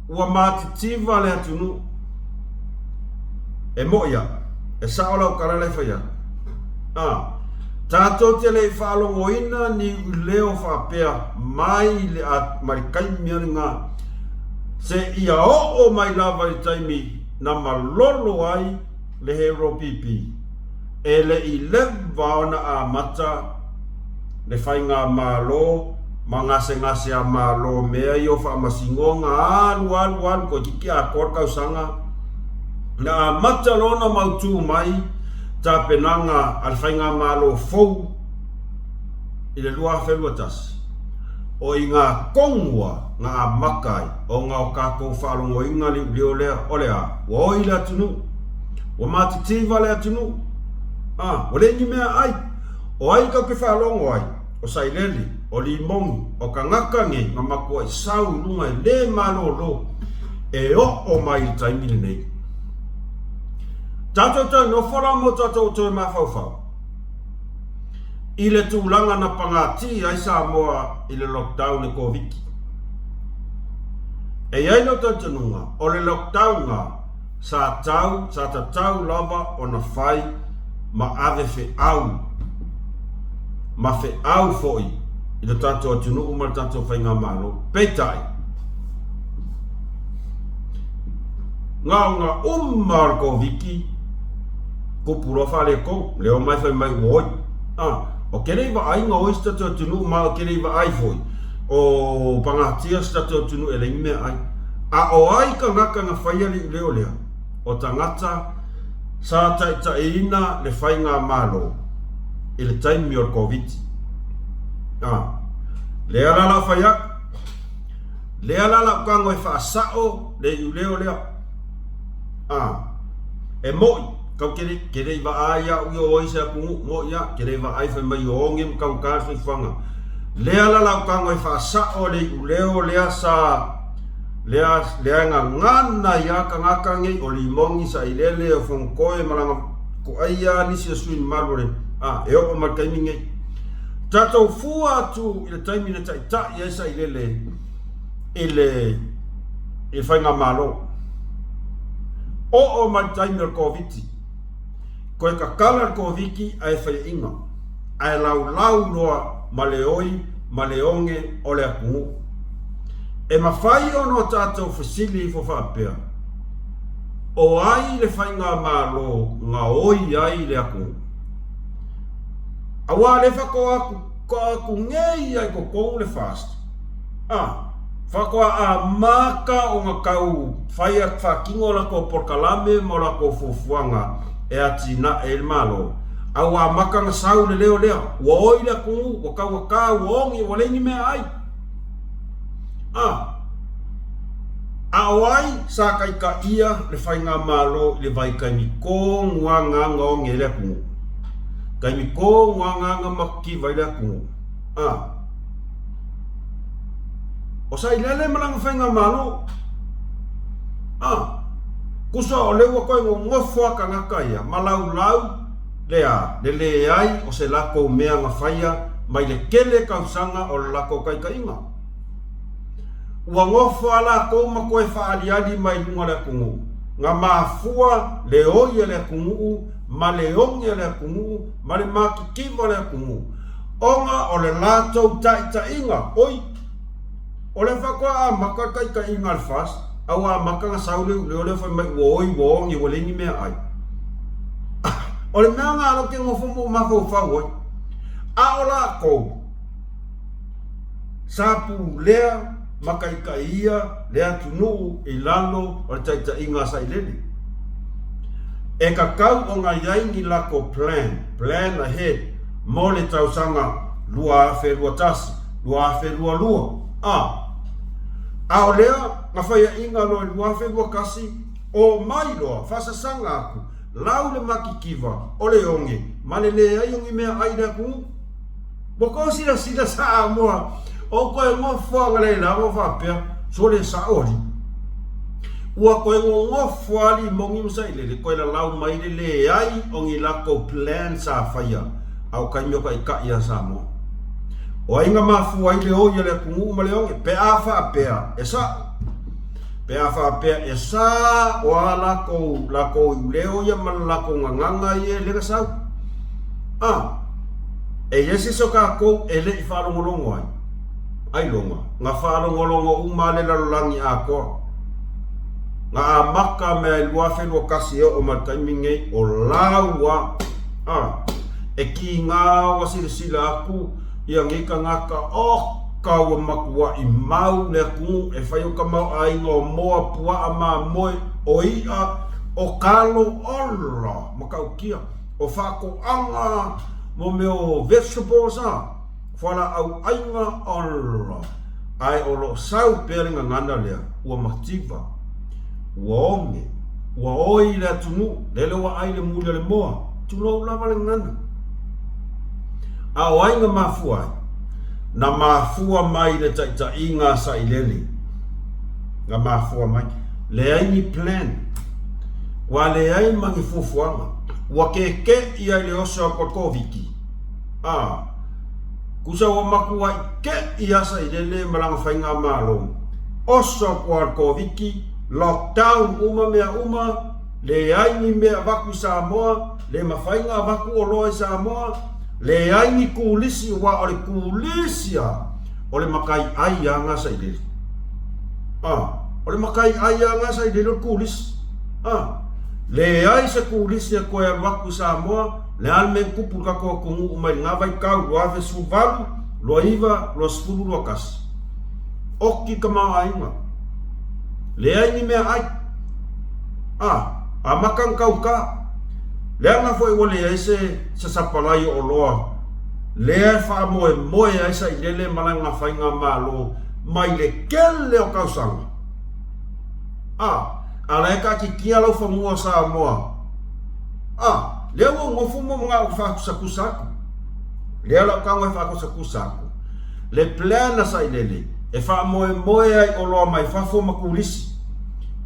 Ua matitiva le atunuu. E moʻi aʻu, e saʻo lau tala la e fai atu. A, tatou te le i faalogoina ni leo faapea mai le a, mai le taimi a lena seia oo mai lava i le taimi na malolo ai le Hero PP. E le i leva ona amata le faigamalo ma gasegase a Malo mea ia o faamasinoga alu alu alu toeitiiti atoa le tausaga na amata loa ona mautu mai tapenaga a le faigamalo fou i le 2021 o i ina tonu a na amata ai ona o tatou faalogoina liulio lea o le a ua oi le atunuu ua matitiva le atunuu a ua leai ni mea ai. O ai tou te faalogo ai, o Sailele, o Limoni, o tagata nei na matuai sau i luga e le malolo e oo mai i le taimi lenei. Tatou toe nofo la mo tatou toe mafaufau i le tulaga na pagatia ai Samoa i le lockdown e Koviti. E i ai lou talitonuga, o le lockdown na Sa tau, sa tatau lava ona fai ma ave feau, ma feau foi i lo tatou atunuu ma le tatou faigamalo. Peitai, ngaoga uma o le Koviti, tupu loa faaletonu, lea omai fai mai ua oi. A, ou te le i vaai na oi se tatou atunuu ma ou te le i vaai foi o pagatia se tatou atunuu e leai ni meaai. A o ai tagata na faia le iuleo lea? O tagata sa taitaiina le faigamalo i le taimi o le Koviti. A, lea la lau fai atu, lea la lau tago e faasao le iuleo lea. A, e moʻi, kau te le, te le i vaai au i o ai se atunuu, moʻi a, te le vaai fai mai o oge ma taugata le soifuaga. Lea la lau tago e faasao le iuleo lea sa Lea, lea e gagana ai a tagata nei o Limogi, Sailele, o Fonotoe ma lana toaia nisi o sui mamalu o le, a, e oo mai le taimi nei. Tatou fua atu i le taimi na taitai ai Sailele i le, i le faigamalo. Oo mai le taimi o le Koviti. Toe tatala le Koviti ae faiaina, ae laulau loa ma le oi ma le oge o le atunuu. E mafai ona o tatou fesili ifo faapea, O ai le faigamalo na oi ai le atunuu? Aua lea faatoa atu atu nei lava i totonu le FAST, a, faatoa amata ona tau fai faatino a latou polokalame ma latou fuafuaga e atinae ai le Malo, a ua amata ona sau le leo lea, ua oi le atunuu, ua taugata, ua oge, ua leai ni mea ai. A, a o ai sa taitaia le faigamalo i le vaitaimi tonu lava na na oge ai le atunuu? Taimi tonu lava na na matitiva ai le atunuu. A, o Sailele ma lana faigamalo. A, tusa o lea ua toe nonofo lava tagata ia ma laulau le a, le leai o se latou mea na faia mai le tele tausaga o le latou taitaiga. Ua nofo a latou ma toe faaaliali mai luga o le atunuu, na mafua le oi a le atunuu ma le oge a le atunuu ma le matitiva o le atunuu, ona o le latou taitaiga, oi! O lea faatoa amata le taitaiga a le FAST, a ua amata ona sau le iuleo lea fai mai ua oi, ua oge, ua leai ni meaai. O le mea lena ou te nofo ma ou mafaufau ai. A o latou, sa pulea ma taitaia le atunuu i lalo o le taitaiga a Sailele. E tatau ona i ai ni latou plan, plan ahead, mo le tausaga 2021, 2022, a. A o lea na faiaina loa i le 2021, omai loa, faasasaga atu, lau le matitiva o le oge ma le leai o ni meaai i le atunuu. Ua tou silasila Samoa, o toe nofo agalelei ma faapea, Sole sao alii. Ua toe nonofo lava Limogi ma Sailele, toe lalau mai le leai o ni latou plan sa faia a o taimi o taitai ia Samoa. O ai na mafua ai le oi a le atunuu ma le oge? Pe a faapea, e sao. Pe a faapea e sa o a lakou, lakou iuleo ia ma le lakou gagaga ia e le gasau. A, e i ai se isi o kakou e le i faalogologo ai? Ailoga, na faalogologo uma a le lalolagi atoa. Na amata mea i 2021 e oo mai le taimi lenei, o lau a, a, e kiga ua silasila atu ia nei tagata, oka ua matuai mau le atunuu e fai o tamaoaiga o moa, puaa, mamoe, o i'a, o talo, ola, matautia, o faatoaga, mo mea o vegetables a, fualaau aina, ola, ae o lo o sau pea le gagana lea, ua mativa, ua oge, ua oi le atunuu, lele ua ai le muli o le moa, tulou lava le gagana. A o ai na mafua ai? Na mafua mai le taitaiga a Sailele. Na mafua mai. Leai ni plan. Ua leai ma ni fuafuaga. Ua kekeʻi ai le oso atu a le Koviti. A, tusa ua matuai keʻi a Sailele ma lana faigamalo. Oso atu a le Koviti, lockdown uma mea uma, leai ni mea avatu i Samoa, Le mafai ona avatu oloa i Samoa, leai ni kulisi aua o le kulisi a o le matai ai a na sailele. A, o le matai ai a na sailele o le kulisi. A, leai se kulisi e toe alu atu i Samoa, le a le mea na tupu i le tatou atunuu mai lena vaitau 2018, 29, 20, 21. Oti tamaoaiga. Leai ni mea ai. A, amata ona tauta. Leaga foi ua leai se se sapalai o oloa lea e faamoemoe ai Sailele ma lana faigamalo mai le tele o tausaga. A, a la e taatitia lau fanua o Samoa. A, lea ua ou nofo ma manao e faatusatusa atu. Lea lau tago e faatusatusa atu. Le plan a Sailele e faamoemoe ai oloa mai fafo ma turisi.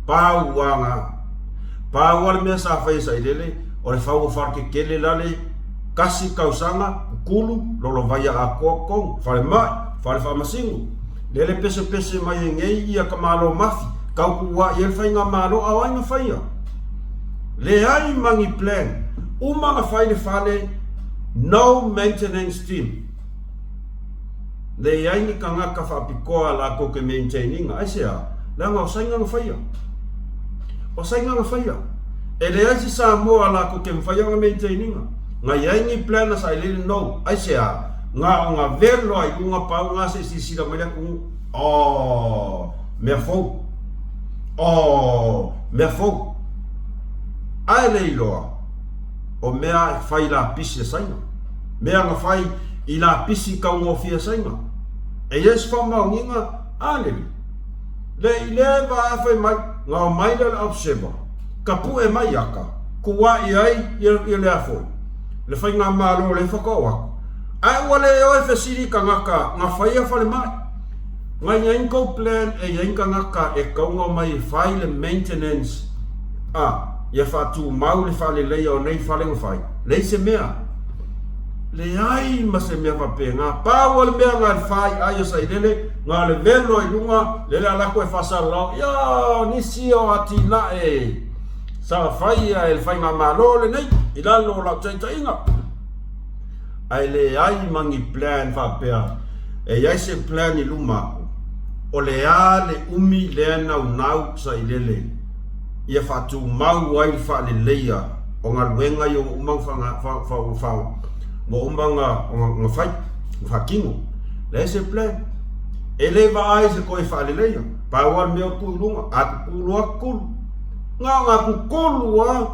Pau a na. Pau a le mea sa fai e Sailele, o le fau o faletetele lale, kasi tausaga, kukulu, lolovaia atoa totonu, falemai, fale faamasino. Lele pesepese mai ai nei ia ka Malo mafi, tau tuuai ai le faigamalo a o ai na faia? Leai ma ni plan. Uma na fai le fale, no maintenance team. Leai ni tagata faapitoa latou te maintain ina. Aisea? Leaga o Saina na faia. O Saina na faia. E leai se Samoa latou te mafaia ona maintain ina. Na iai ni plan a sailele no. Aisea? Na o na velo a i luga pau na se i silasila mai le atunuu. Oh, mea fou. Oh, mea fou. Ae le iloa. O mea e fai lapisi e Saina. Mea na fai i lapisi taugofie e Saina. E i ai se faamaoniga, a lele. Le i lea va e fai mai, na omai lea o le observer, tapue mai ata, tuuai ai ia le a foi, le faigamalo lea faatoa o atu. Ae ua le o e fesili i tagata na faia falemai. Na i ai ni tou plan e i ai ni tagata e tatau ona omai e fai le maintenance a ia faatumau le faaleleia o nei fale na fai? Leai se mea. Leai ma se mea faapena. Pau o le mea na le faiai o Sailele, na le velo i luga, lele a lako e faasalalau, ia nisi o atinae sa faia e le faigamalo lenei i lalo o lau taitaiga. Ae leai ma ni plan faapea e i ai se plan i luma atu, o le a le umi lea naunau sailele ia faatumau ai le faaleleia o galuega ia ua uma ua uma ona fai, ona faatino. Leai se plan. E le vaai se toe faaleleia. Pau lava le mea o tuu i luga, a kukulu lava kukulu. Na ona kukulu lava,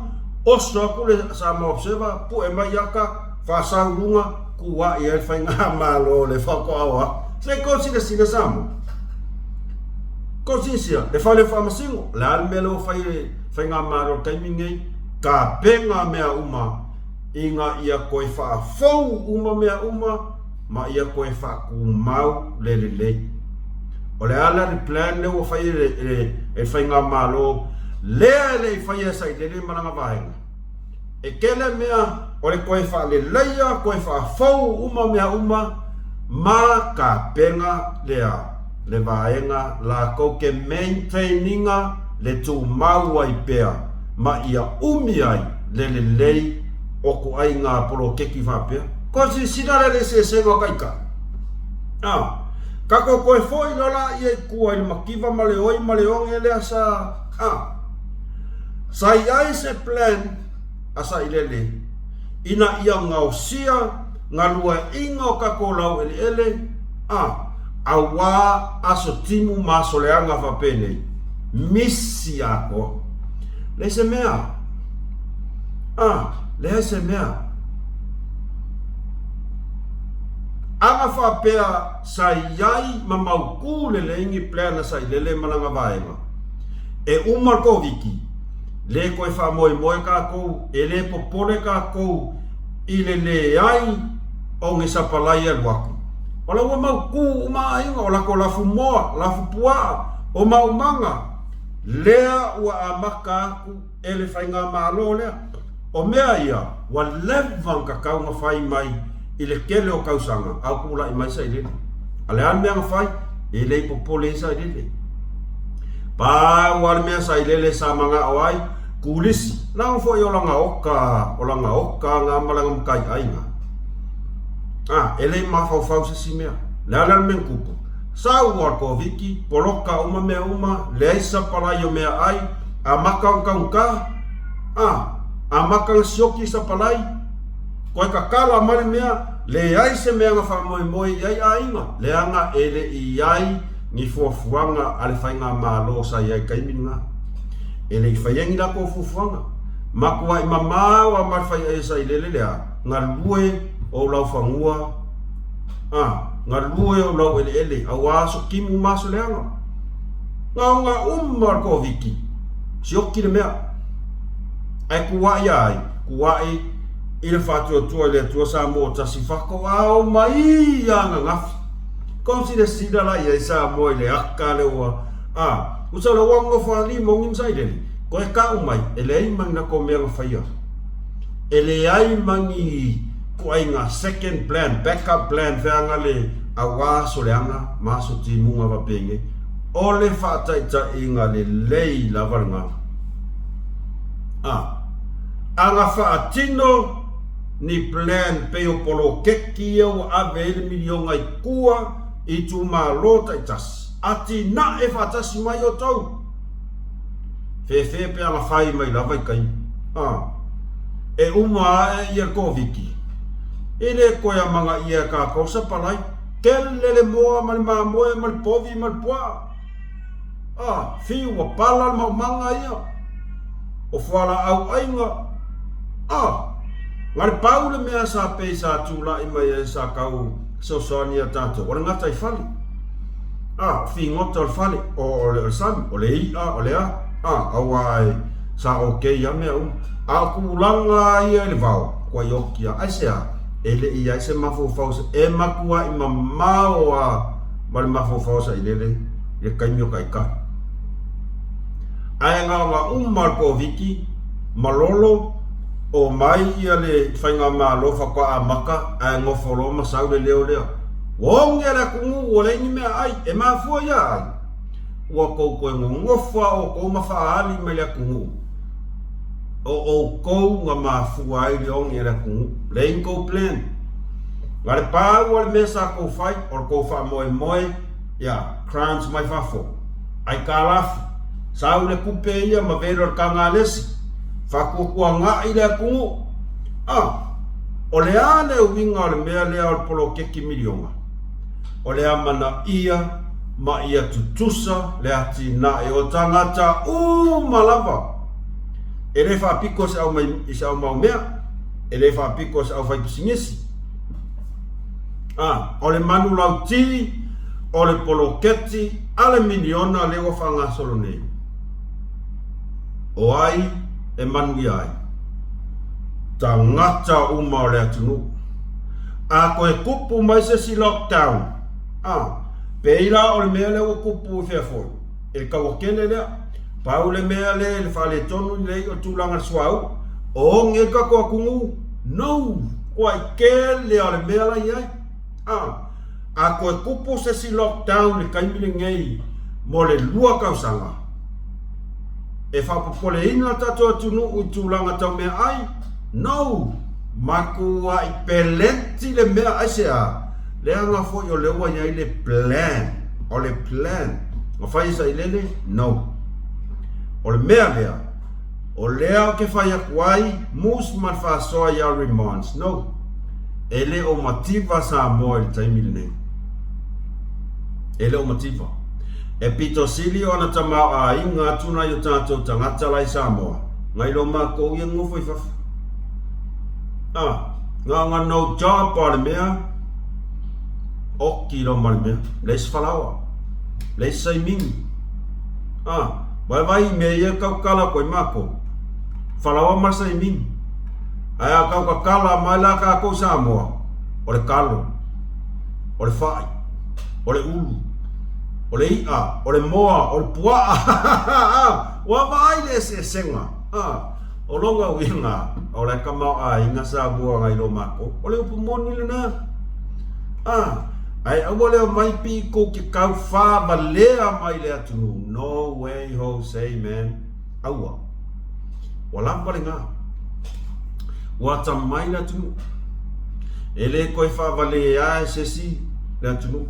oso atu le Samoa Observer, pue mai ata, faasau luga, tuuai ai le faigamalo le faatoa o atu. Se i tou silasila Samoa. Tou silasila, le fale o faamasino, o le a le mea lea ua fai e le faigamalo i le taimi lenei? Tapena mea uma ina ia toe faafou uma mea uma ma ia toe faatumau le lelei. O le a la le plan lea ua fai e le faigamalo lea e le i faia e Sailele ma lana vaega? E tele mea o le toe faaleleia, toe faafou uma mea uma ma tapena lea. le vaega lakou ke maintain ina le tumau ai pea ma ia umi ai le lelei o kuaiga poloketi faapea. Ko silasila lea i le eseesega o taitai. A, tatou toe foi loa laia i tua i le mativa ma le oi ma le oge lea sa, a, sa i ai se plan a Sailele ina ia gaosia galueaiina o tatou laueleele, a, auā aso timu ma aso leaga faapenei, misi atoa. Leai se mea. A, leai se mea. Ana faapea sa i ai ma mautū lelei ni plan a Sailele ma lana vaega, e uma le Koviti, le toe faamoemoe tatou, e le popole tatou i le leai o ni sapalai e alu atu. O la ua mautū uma aiga, o latou lafumoa, lafupuaa, o maumaga, lea ua amata atu e le faigamalo lea. O mea ia, ua leva ona tatau ona fai mai i le tele o tausaga a o tulai mai Sailele. A o le a le mea na fai? E le i popole ai Sailele. Pau lava le mea Sailele sa manao ai, kulisi, leaga foi o lana oka, o lana oka na ma lana mataiaiga. A, e le i mafaufau se isi mea. Le a la le mea na tupu? Sau lava le Koviti, poloka uma mea uma, leai se sapalai o meaai, amata ona taugata, a, amata ona sioki sapalai, toe tatala mai le mea, leai se mea na faamoemoe i ai aiga, leaga e le i i ai ni fuafuaga a le faigamalo sa i ai i le taimi lena. E le i faia ni latou fuafuaga. Matuai mamao lava ma le faiaia sailele lea, galue o laufanua, a, galue o laueleele, aua aso timu ma aso leaga. Gaoga uma o le Koviti, sioki le mea. Ae tuuai ia ai? Tuuai i le faatuatua i le Atua Samoa tasi faatoa omai ia ananafi. Kou silasila la i ai Samoa i le aka lea ua, a, usa la ua nofo alii moni ma sailele, koe kau mai, e leai ma ni latou mea na faia. E leai ma ni ituaiga second plan, back up plan feaga le auā aso leaga ma aso timuga faapenge. O le faataitaiga lelei lava lena. A, ana faatino ni plan pei o poloketi ia ua ave ai le miliona i tua i itumalo taitasi, atinae faatasi mai outou. Fefe pe ana fai mai lava i taimi. A, e uma ae ia le Koviti, e le toe amanaia e tatou sapalai. Tele le moa ma le mamoe ma le povi ma le puaa. A, fiu ua pala le maumaga ia. O fualaau aiga. A, na le pau le mea sa pei sa tulai mai ai sa tau fesoasoani ia tatou, o le gataifale. A, o figota o le fale, o, o le, o le sami, o le i'a, o le a. A, auā e sa okay lava mea uma. A o tulaga ia i le vao, kua ioki lava. Aisea? E le i ai se mafaufau e matuai mamao lava ma le mafaufau o Sailele i le taimi o taitai. Ae na ona uma le Koviti, malolo, omai ia le faigamalo faatoa amata ae nofo loa ma sau le leo lea. Ua oge le atunuu ua leai ni meaai, e mafua ia ai? Ua tou toe nonofo lava outou ma faaali mai le atunuu o outou na mafua ai le oge a le atunuu. Leai ni tou plan. Na le pau lava le mea sa tou fai o le tou faamoemoe ia grants mai fafo, aitalafu, sau le tupe ia ma velo le tagalesi, faatuatuanai le atunuu. A, o le a le uiga o le mea lea o le poloketi miliona? O le amanaia ma ia tutusa le atinae o tagata uma lava. E le faapito i se aumaumea, e le faapito i se aufaipisinisi. A, o le manulauti o le poloketi a le miliona lea ua faagasolo nei, o ai e manuia ai? Tagata uma o le atunuu. A toe tupu mai se isi lockdown, a, pei la o le mea lea ua tupu i fea foi, i le taua tele lea, pau le mea lea i le faaletonu lelei o le tulaga i le suauu, oge ai le tatou atunuu, no! Kuai tele lava o le mea la i ai, a. A toe tupu se isi lockdown i le taimi lenei mo le 2 tausaga, e faapopoleina le tatou atunuu i tulaga tau meaai? No! Matuai pelenti le mea aisea? Leaga foi o lea ua i ai le plan. O le plan na fai e Sailele? No. O le mea lea, o lea ou te fai atu ai, mus ma le faasoa ia Remons, no. E le o mativa Samoa i le taimi lenei. E le o mativa. E pito sili ona tamaoaiga atu nai o tatou tagata la i Samoa, nai lo matou ia nofo i fafo. Ah, nga no job a le mea, oki lo ma le mea, leai se falaoa, leai se saimini. Ah, vaivai i mea ia tau kala atu ai matou, falaoa ma le saimini. Ae a tau tatala mai la tatou i Samoa, o le talo, o le fai, o le ulu, o le i'a, o le moa, o le pua'a, ua vaai le eseesega, o lona uiga, o la e tamaoaiga Samoa nai lo matou. O le upu moni lena. Ae aua le omai pito ke tau faavalea mai le atunuu. No way Jose man. Aua. Ua lava lena. Ua atamai le atunuu. E le toe faavalea e se isi le atunuu.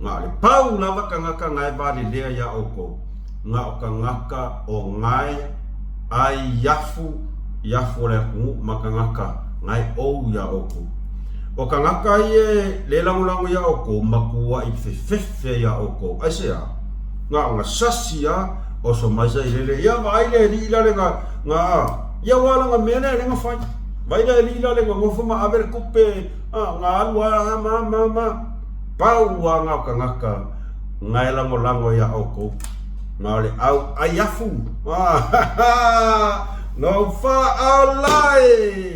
Na o le pau lava tagata na e valelea iā outou, na o tagata o nae ai afu i afu o le atunuu ma tagata na e ou iā outou. O tagata ia e le lagolago iā outou, matuai fefefe iā outou. Aisea? Na ona sasi a oso mai sailele ia vaai le alii la le na na ia ua lana mea lea lea na fai vai le alii la le na nofo ma ave le tupe a na alu a ma ma ma pau a na o tagata na e lagolago ia outou na o le au ai afu no faaolae.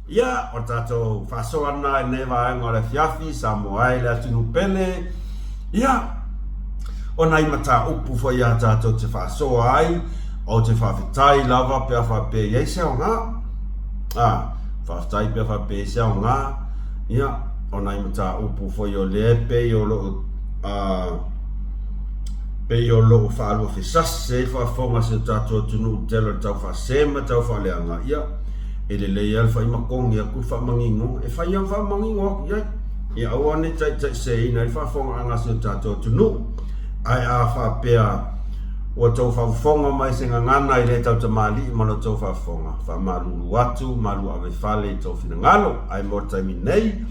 Ia, o le tatou faasoa lena i lenei vaega o le afiafi, Samoa e le atunuu pele. Ia, o nai mataupu foi a tatou te faasoa ai, ou te faafetai lava pe a faapea e i ai se aoga. A, faafetai pe a faapea e i ai se aoga. Ia, o nai mataupu foi o lea e pei o loo pei o loo faaluafesasi ai le faafofoga a si o tatou atunuu i le tele o le tau faasē ma le tau faaleaga. Ia, E lelei lava le fai ma togi atu le faamaninoga. E fai lava ma faamanino atu i ai, ia aua ne i taitaiseseina ai le faafofogaaga a si o tatou atunuu. Ae a faapea ua outou faafofoga mai se gagana e le tautamalii ma lo outou faafofoga, faamalulu atu, malu ave fale i tou finagalo. Ae mo le taimi nei,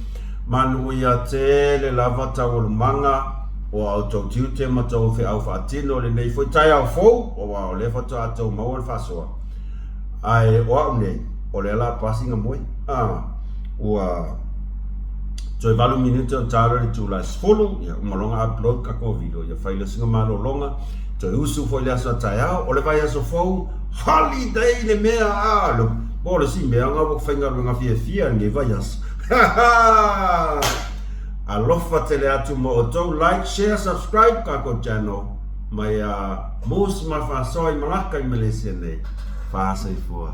manuia tele lava taualumaga o a outou tiute ma tou feau faatino i lenei foi taeao fou, aua o lea faatoa outou maua le faasoa. Ae o au nei, o lea la pasi na moe. Ah, ua toe 8 minute ona ta loa le itula e 10, ia uma loa ona upload tatou video, ia fai loa sina malologa, toe usu foi le aso a taeao, o le vaiaso fou, holiday le mea, ah, lo, po o le isi mea na ua faigaluega fiafia lenei vaiaso. Alofa tele atu mo outou, like, share, subscribe tatou channel mai a Moose ma Faasoa i Malaka i Malaysia nei. Faasoifua.